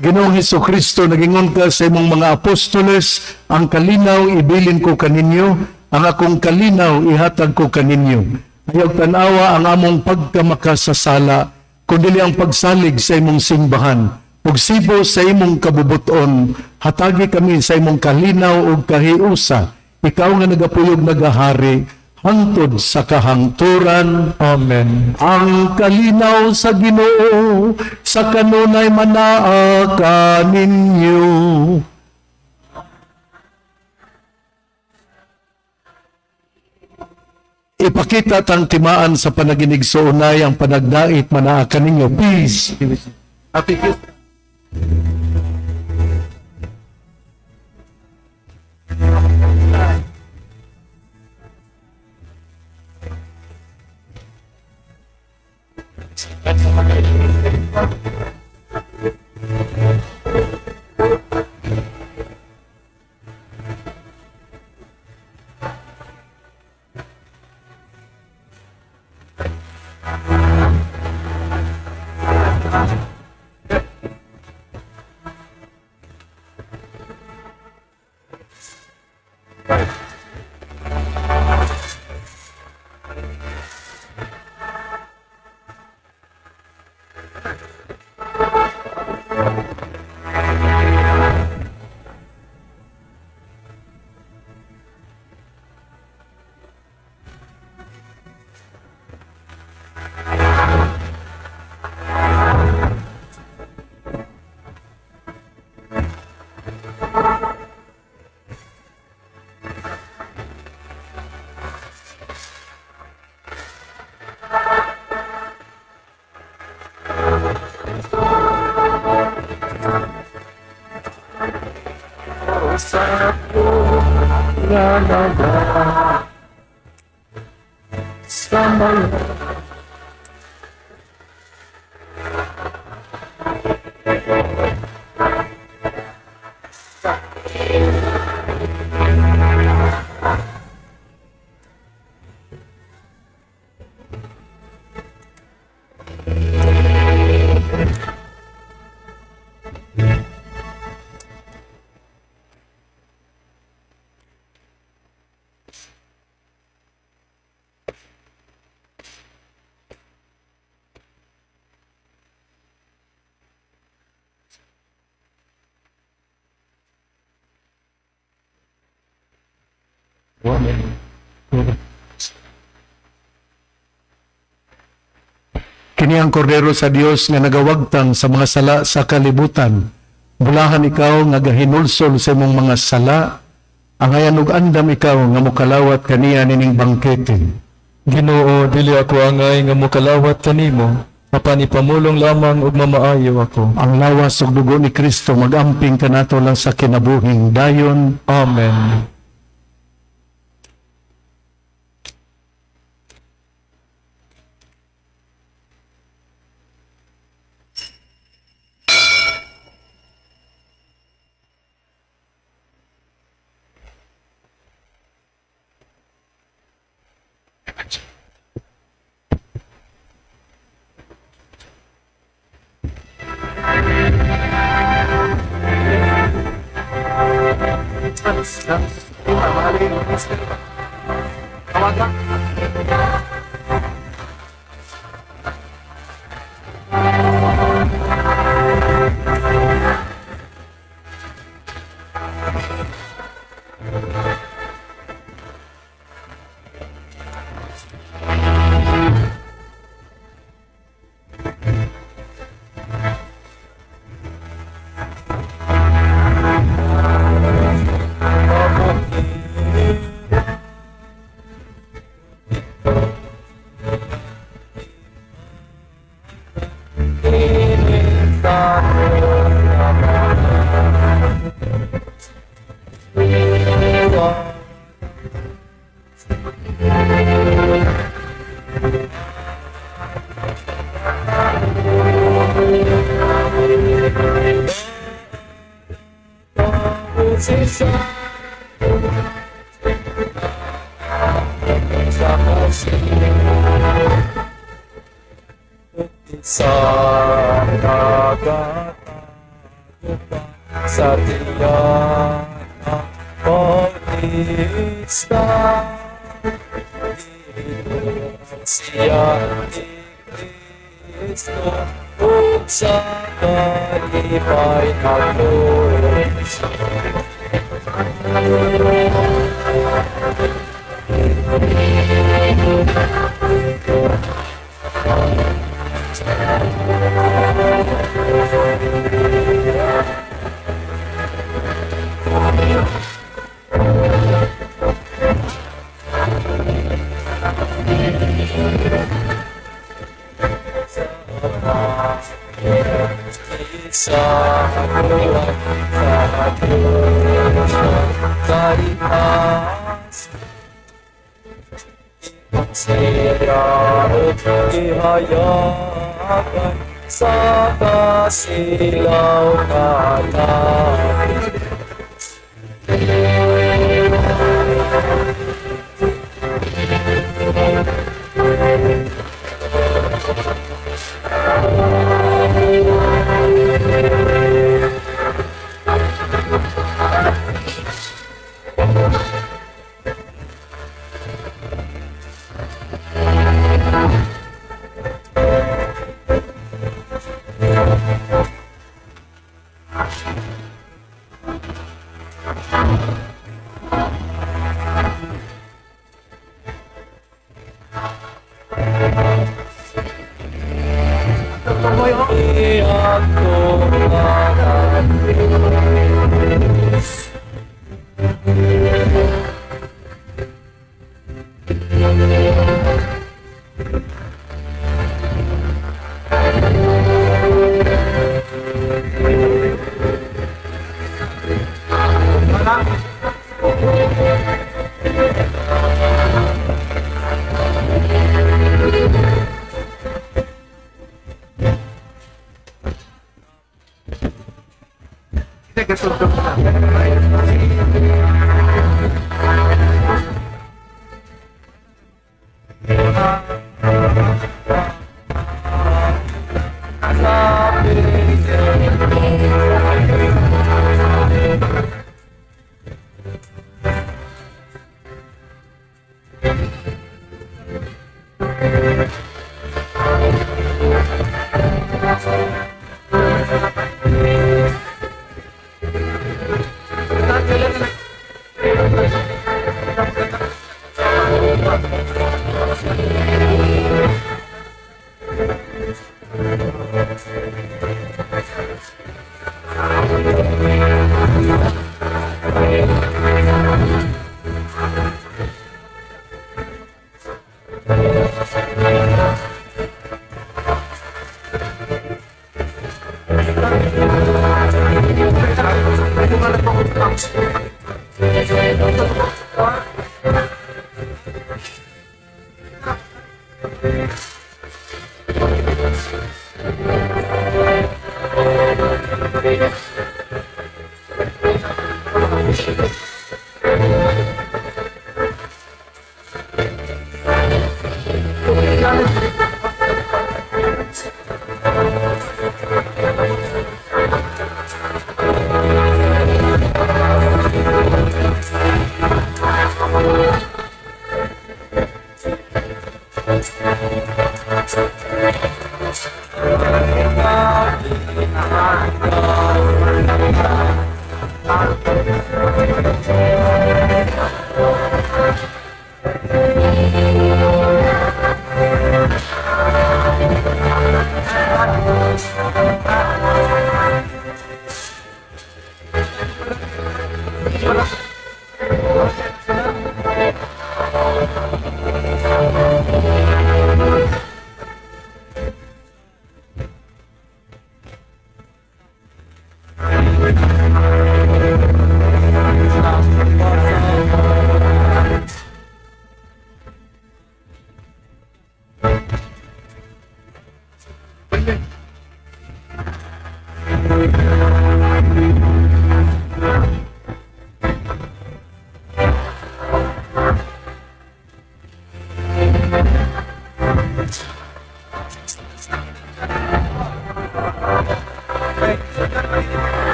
Ginoong Hesus Kristo, nagingon ka sa imong mga apostoles, ang kalinaw ibilin ko kaninyo, ang akong kalinaw ihatag ko kaninyo. Ayaw tanawa ang among pagkamakasasala, kundi ang pagsalig sa imong simbahan. Ug sibo sa imong kabubuton, hatagi kami sa imong kalinaw ug kahiusa. Ikaw nga nagapuyog nagahari, hangtod sa kahangturan. Amen. Ang kalinaw sa Ginoo sa kanunay manaa kaninyo. Ipakita tang timaan sa panaginig soonay ang panagdait manaa kaninyo. Peace. Happy Christmas. Sa nga naga sa mga Kini ang kordero sa Dios nga nagawagtang sa mga sala sa kalibutan. Bulahan ikaw nga gahinulsol sa imong mga sala. Angayan og andam ikaw nga mokalawat kaniya nining bangkete. Ginoo, dili ako angay nga mokalawat kanimo, apan ipamulong lamang ug mamaayo ako. Ang lawas ug dugo ni Kristo magamping kanato lang sa kinabuhing dayon. Amen. Sa dagat sa tiyan ng Bautista, siya ni Kristo ug sa kalipay naglulis. Sa buwan sa Diyos karitas siya ug gihayagan sa kasilaw kalapit.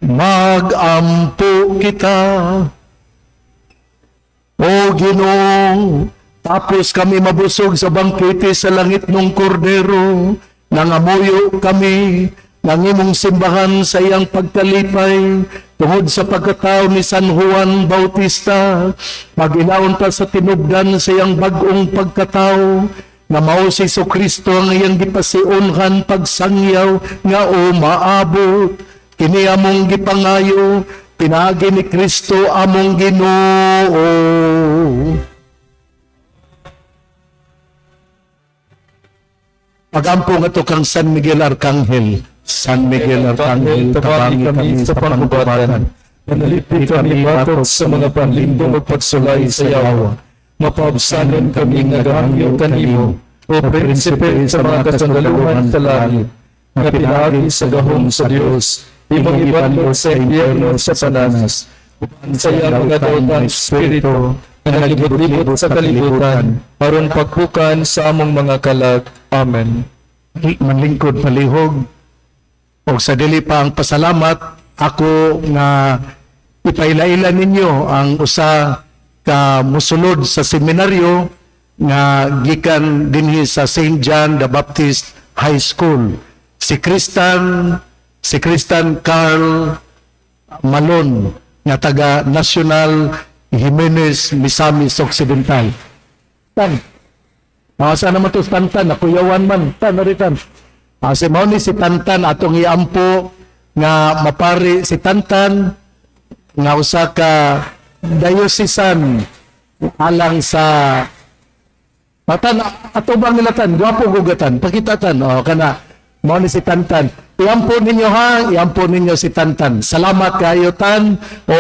Magampo kita. O Ginoo, tapos kami mabusog sa bangkete sa langit ng kordero, nangamuyo kami ng imong simbahan sa iyang pagkalipay, tungod sa pagkatao ni San Juan Bautista, pag-ilaon ta sa tinubdan sa iyang bag-ong pagkatao, na mao si Kristo ang iyang gipasiunhan pagsangyaw nga umaabot. Kini among gipangayo, pinaagi ni Kristo among Ginoo. Pagampo nga to kang San Miguel Arcangel. San Miguel Arcangel, tabangi kami sa panggubatan. Manalipit kami batok sa mga panlindong ug pagsulay sa yawa. Mapaabsanon kami nga nagahangyo kanimo, o prinsipe sa mga kasundaluhan sa langit, nga pinaagi sa gahom sa Dios, imong ibanlot sa impyerno sa Satanas, uban sa iyang mga daotang espiritu nga naglibot-libot sa kalibutan, aron paghukan sa among mga kalag. Amen. Manlingkod palihog, o sa dili pa ang pasalamat, ako nga Ipaila-ila ninyo ang usa ka musulod sa seminaryo nga gikan dinhi sa St. John the Baptist High School. Si Kristan Carl Malon nga taga National Jimenez, Misamis Occidental. Tan. Saan naman to Tantan? Nakuyawan man. Tan, naritan. Si mao ni si Tantan, atong iampo nga mapari si Tantan nga usa ka diocesan alang sa Matan, ato bang nila, Tan? Gwapo gugatan. Pakita, Tan. Oh, kana. Mao ni si Tantan. Iampo ninyo ha, iampo ninyo si Tantan. Salamat kayo, Tan, o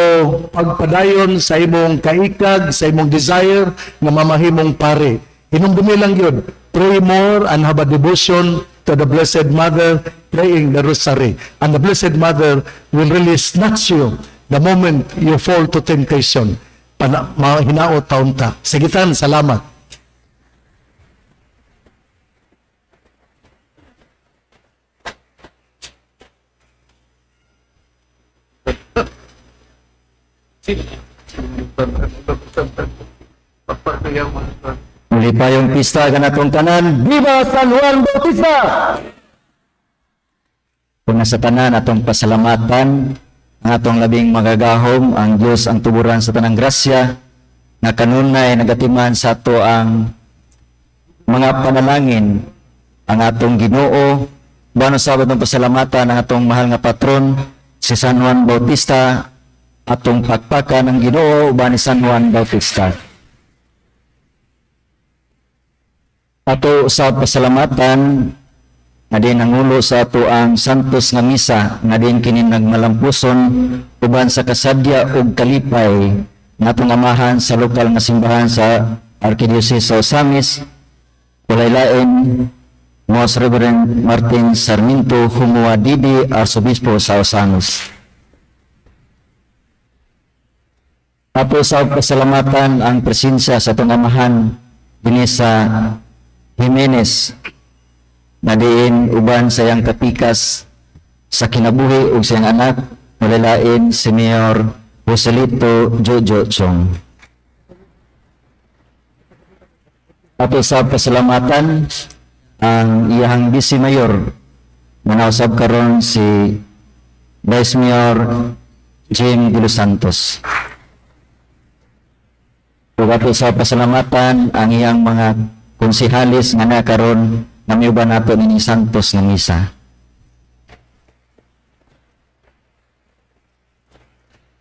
pagpadayon sa imong kaikag, sa imong desire nga mamahimong pare. Hinumdumi lang yun. Pray more and have a devotion to the Blessed Mother, praying the Rosary. And the Blessed Mother will really snatch you the moment you fall to temptation. Pana, mahinaot taon ta. Sige, Tan, salamat. Muli pa yung pista ganatong tanan. Viva San Juan Bautista! Una sa tanan, atong pasalamatan ang atong labing magagahom, ang Diyos ang tuburan sa tanang grasya, na kanunay nagatiman sa ato ang mga panalangin, ang atong Ginoo. Bano sa atong pasalamatan ang atong mahal nga patron, si San Juan Bautista, atong pakpakan ang Ginoo uban ni San Juan Bautista. Ato sa pasalamatan nga din nangulo sa ato ang Santos nga Misa nga din kini nagmalampuson uban sa kasadya ug kalipay nga atong amahan sa lokal nga simbahan sa Archdiocese sa Ozamis, walay lain Most Reverend Martin Sarmiento Humua Didi, Arsobispo sa Ozamiz. Ato sa pasalamatan ang presensya sa atong amahan dinhi sa Jimenez na diin uban sa iyang kapikas sa kinabuhi ug sa iyang anak, walay lain si Mayor Joselito Jojo Chong. Ato sa pasalamatan ang iyahang Vice Mayor na nausab karon, si Vice Mayor Jim De Los Santos. Ug ato sa pasalamatan ang iyang mga konsehalis nga nakaron nga miuban nato nining Santos nga misa.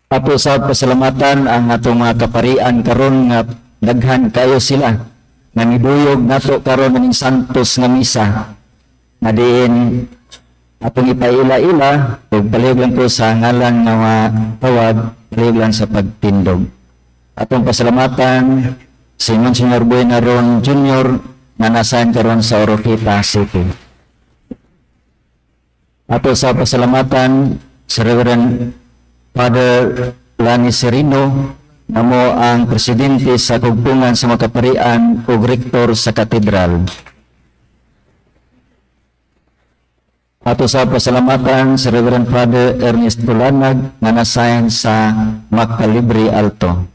Ato sa pasalamatan ang atong mga kaparian karon nga daghan kayo sila nga miduyog nato karon nining Santos nga misa nga diin atong ipaila-ila ug palihog lang ko sa ngalan nga tawag, palihog lang sa pagtindog. Atong pasalamatan si Monsignor Buenaron Jr. nga nasahan karon sa Oroquieta City. Ato sa pasalamatan si Reverend Father Lani Serino namo ang presidente sa kugpungan sa mga kaparian ug rektor sa katedral. Ato sa pasalamatan si Reverend Father Ernest Bulanag nga nasayan sa Macalibre Alto.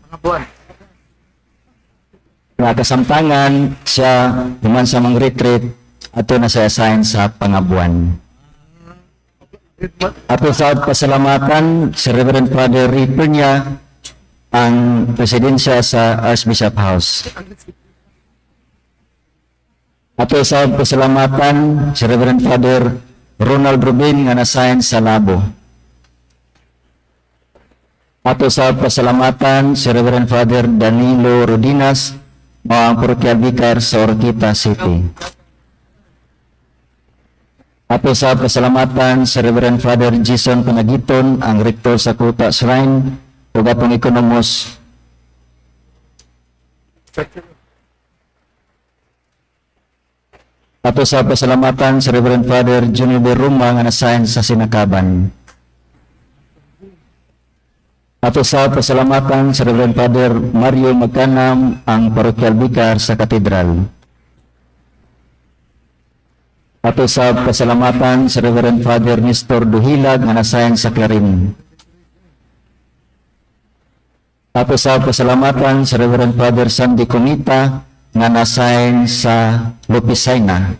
Nga kasamtangan siya human sa mga retreat ato na siya assign sa Pangabuan. Ato sa pasalamatan si Reverend Father Ray Peña, ang presidensya sa Archbishop House. Ato sa pasalamatan si Reverend Father Ronald Rubin nga nasign sa Labo. Ato sa pasalamatan si Reverend Father Danilo Rodinas, mao ang parochial vicar sa Oroquieta City. Ato sa pasalamatan si Reverend Father Jason Panagiton, ang rektor sa Kuta Shrine, ug atong ekonomos. Ato sa pasalamatan si Reverend Father Junior Beruma nga nasign sa Sinakaban. Ato sa pasalamatan si Reverend Father Mario Magkanam, ang parochial vicar sa katedral. Ato sa pasalamatan si Reverend Father Nestor Duhilag nga nasign sa Clarin. Ato sa pasalamatan sa Reverend Father Sandy Comita nga na-assign sa Lopisaina.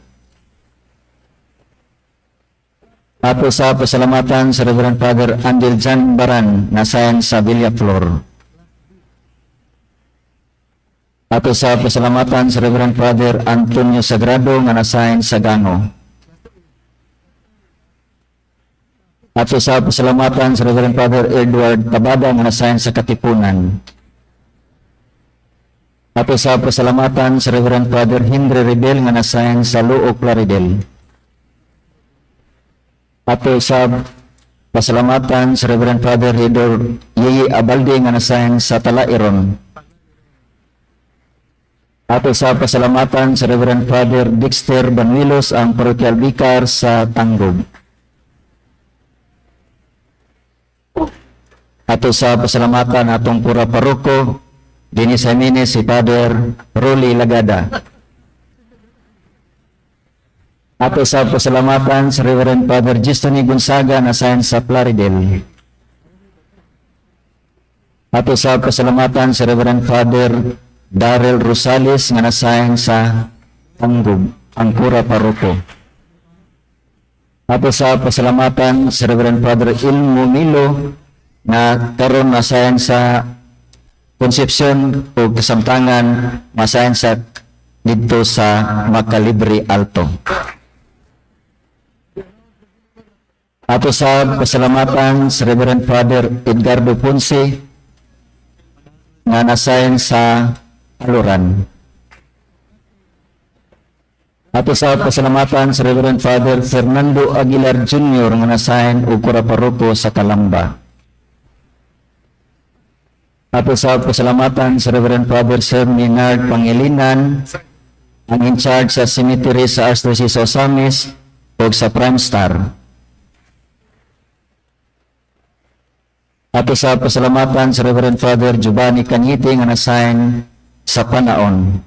Ato sa pasalamatan sa Reverend Father Angel Jan Baran na-assign sa Villaflor. Ato sa pasalamatan sa Reverend Father Antonio Sagrado nga na-assign sa Gango. Ato sa pasalamatan sa Reverend Father Edward Tabada nga na-assign sa Katipunan. Ato sa pasalamatan sa Reverend Father Henry Rebel nga na-assign sa Looc, Plaridel. Ato sa pasalamatan sa Reverend Father Hedor Yeye Abalde nga na-assign sa Talairon. Ato sa pasalamatan sa Reverend Father Dexter Banuelos, ang parochial vicar sa Tanggob. Ato sa pasalamatan atong pura paroko dinhi sa Jimenez, si Father Rolly Lagada. Ato sa pasalamatan sa Reverend Father Gistony Gonzaga na assigned sa Plaridel. Ato sa pasalamatan sa Reverend Father Darrell Rosales nga na-assign sa Tanggob, ang pura paroko. Ato sa pasalamatan sa Reverend Father Ilmo Milo na karon na-assign sa Concepcion o kasamtangan ma-assign sa didto sa Macalibre Alto. Ato sa pasalamatan sa Reverend Father Edgardo Ponce nga na-assign sa Aluran. Ato sa pasalamatan sa Reverend Father Fernando Aguilar Jr. nga na-assign og kura paroko sa Calamba. Ato sa pasalamatan sa Reverend Father Sir Maynard Pangilinan, ang in charge sa cemetery sa Archdiocese sa Ozamis o sa Prime Star. Ato sa pasalamatan sa Reverend Father Giovanni Cañete nga na-assign sa Panaon.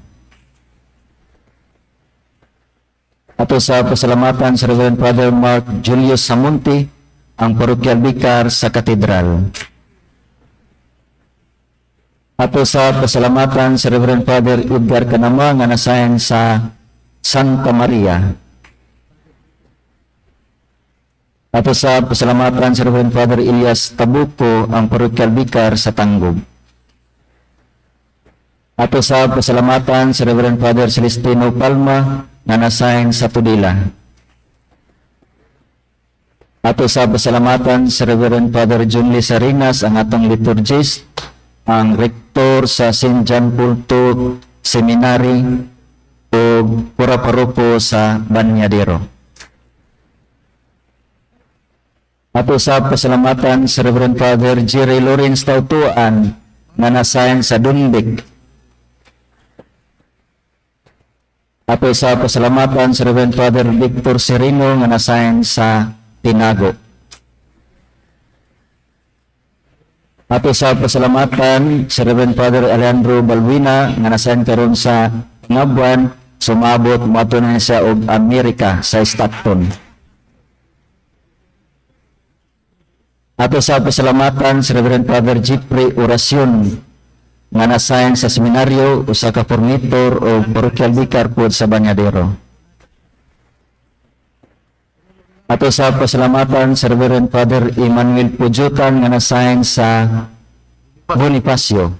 Ato sa pasalamatan sa Reverend Father Mark Julius Samonte, ang parochial vicar sa Katedral. Ato sa pasalamatan sa Reverend Father Edgar Canama nga na-assign sa Santa Maria. Ato sa pasalamatan sa Reverend Father Elias Tabuco, ang parochial vicar sa Tanggob. Ato sa pasalamatan sa Reverend Father Celestino Palma nga na-assign sa Tudela. Ato sa pasalamatan sa Reverend Father John Lee Sarinas, ang atong liturgist, ang rektor sa St. John Paul II Seminary o pura paroko sa Banyadero. Ato sa pasalamatan sa Reverend Father Jerry Lawrence Tautuan nga na-assign sa Dunbik. Ato sa pasalamatan sa Reverend Father Victor Sereno nga na-assign sa Tinago. Ato sa pasalamatan sa Reverend Father Alejandro Balbuena nga na-assign karon sa Pangabuan, sumabot moadto na siya og Amerika sa Stockton. Ato sa pasalamatan sa Reverend Father Jeffrey Oracion nga na-assign sa seminaryo, usa ka formator o parochial vicar pod sa Banyadero. Ato sa pasalamatan sa Reverend Father Emmanuel Pujutan nga na-assign sa Bonifacio.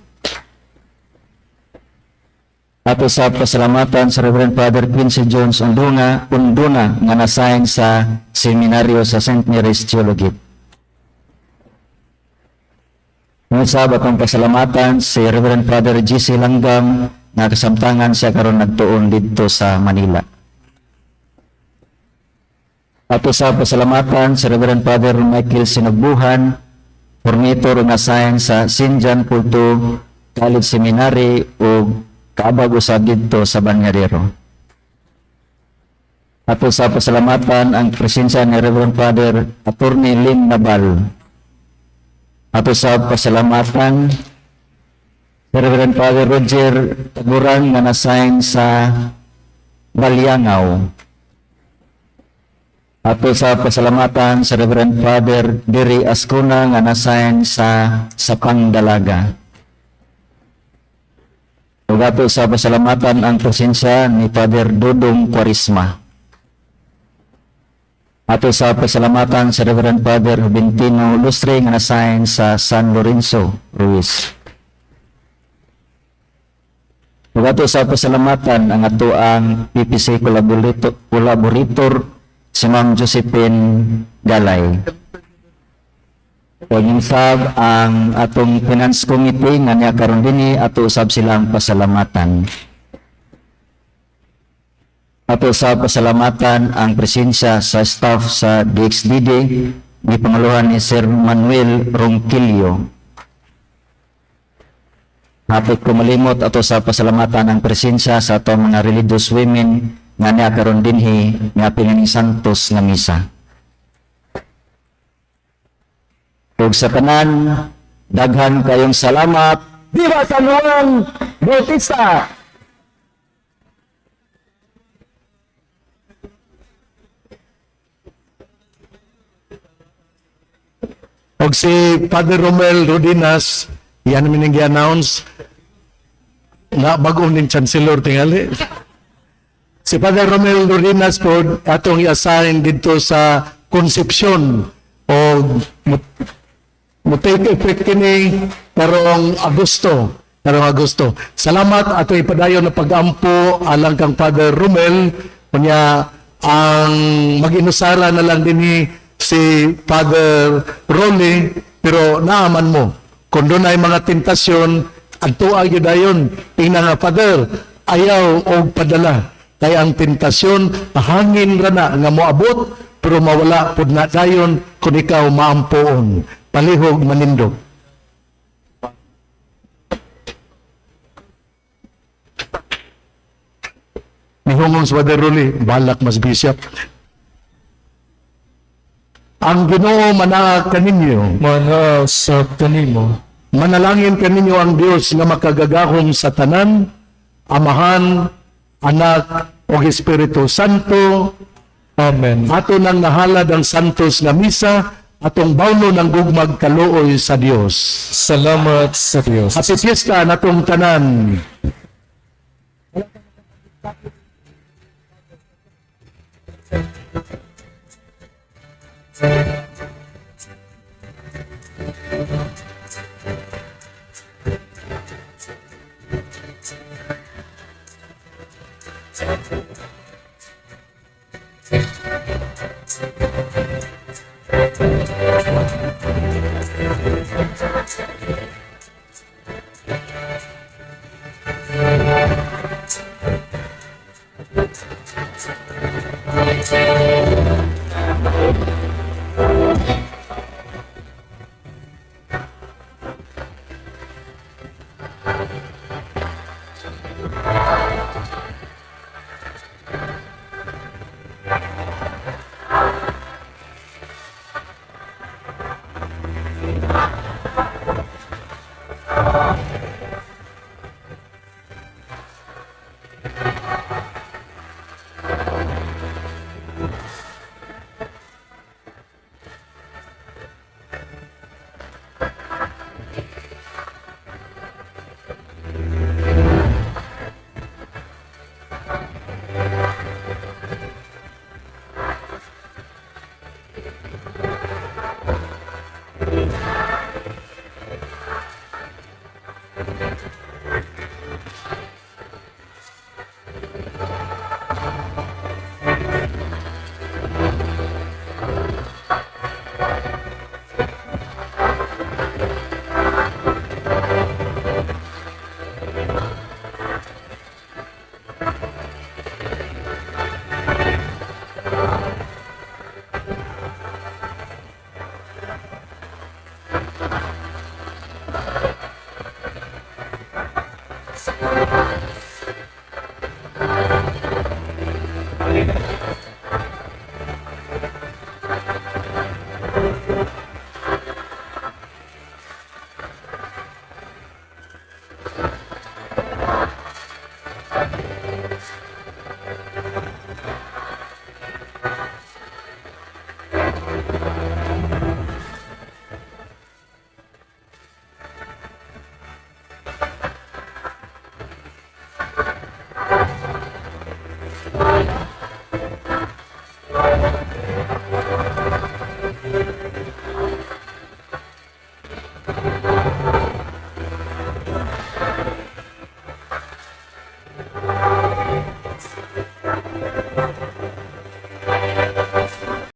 Ato sa pasalamatan sa Reverend Father Quincy Jones Unduna nga na-assign sa seminaryo sa St. Mary's Theologate. Ngunit sa atong pasalamatan si Reverend Father G.C. Langgam nga kasamtangan siya karon nagtuon didto sa Manila. Ato sa pasalamatan si Reverend Father Michael Sinugbuhan, formator nga assign sa St. John Paul II College Seminary o kaabag usab didto sa Banyadero. Ato sa pasalamatan ang presensya ni Reverend Father Attorney Lim Nabal. Ato sa pasalamatan si Reverend Father Roger Taguran nga na-assign sa Balyangaw. Ato sa pasalamatan sa Reverend Father Diri Ascuna nga na-assign sa Sapang Dalaga. Ug ato sa pasalamatan ang presensya ni Father Dodong Quaresma. Ato sa pasalamatan sa Reverend Father Juventino Lustre nga na-assign sa San Lorenzo, Ruiz. Ug ato sa pasalamatan ang ato ang PPC collaborator si Ma'am Josephine Galay. Ug sab ang atong finance committee nga niya karon dinhi, ato usab silang pasalamatan. Ato sa pasalamatan ang presensya sa staff sa DXDD gipanguluhan ni Sir Manuel Ronquillo. Hapit ko malimot, ato sa pasalamatan ang presensya sa atong mga religious women nga niya karon dinhi nga pining Santos nga misa. Ug sa tanan, daghan kayong salamat. Viva San Juan Bautista! Og si Father Romel Rodinas, yan namin ang gi-announce nga bago ning chancellor tingali. Si Father Romel Rodinas po atong i-assign dito sa Concepcion o mo take effect kini karong Agosto. Salamat, ato ipadayon na pag-ampo alang kang Father Romel. Unya ang mag-inusara na lang dinhi si Father Rolly, pero naaman mo kung doon ay mga tentasyon, adto ay dayon tingnan nga, "Father, ayaw og padala," kay ang tentasyon hangin ra na nga moabot, pero mawala pud na dayon kung ikaw maampoon. Palihog manindog. Nihungong sa Father Rolly, balak mas bishop. Ang Ginoo manaa kaninyo. Manaa sa kanimo. Manalangin kaninyo ang Dios nga makagagahom sa tanan, Amahan, Anak, ug Espiritu Santo. Amen. Ato nang nahalad ang Santos nga Misa, atong bawlo ng gugmag kaluoy sa Dios. Salamat sa Dios. Happy Fiesta natong tanan.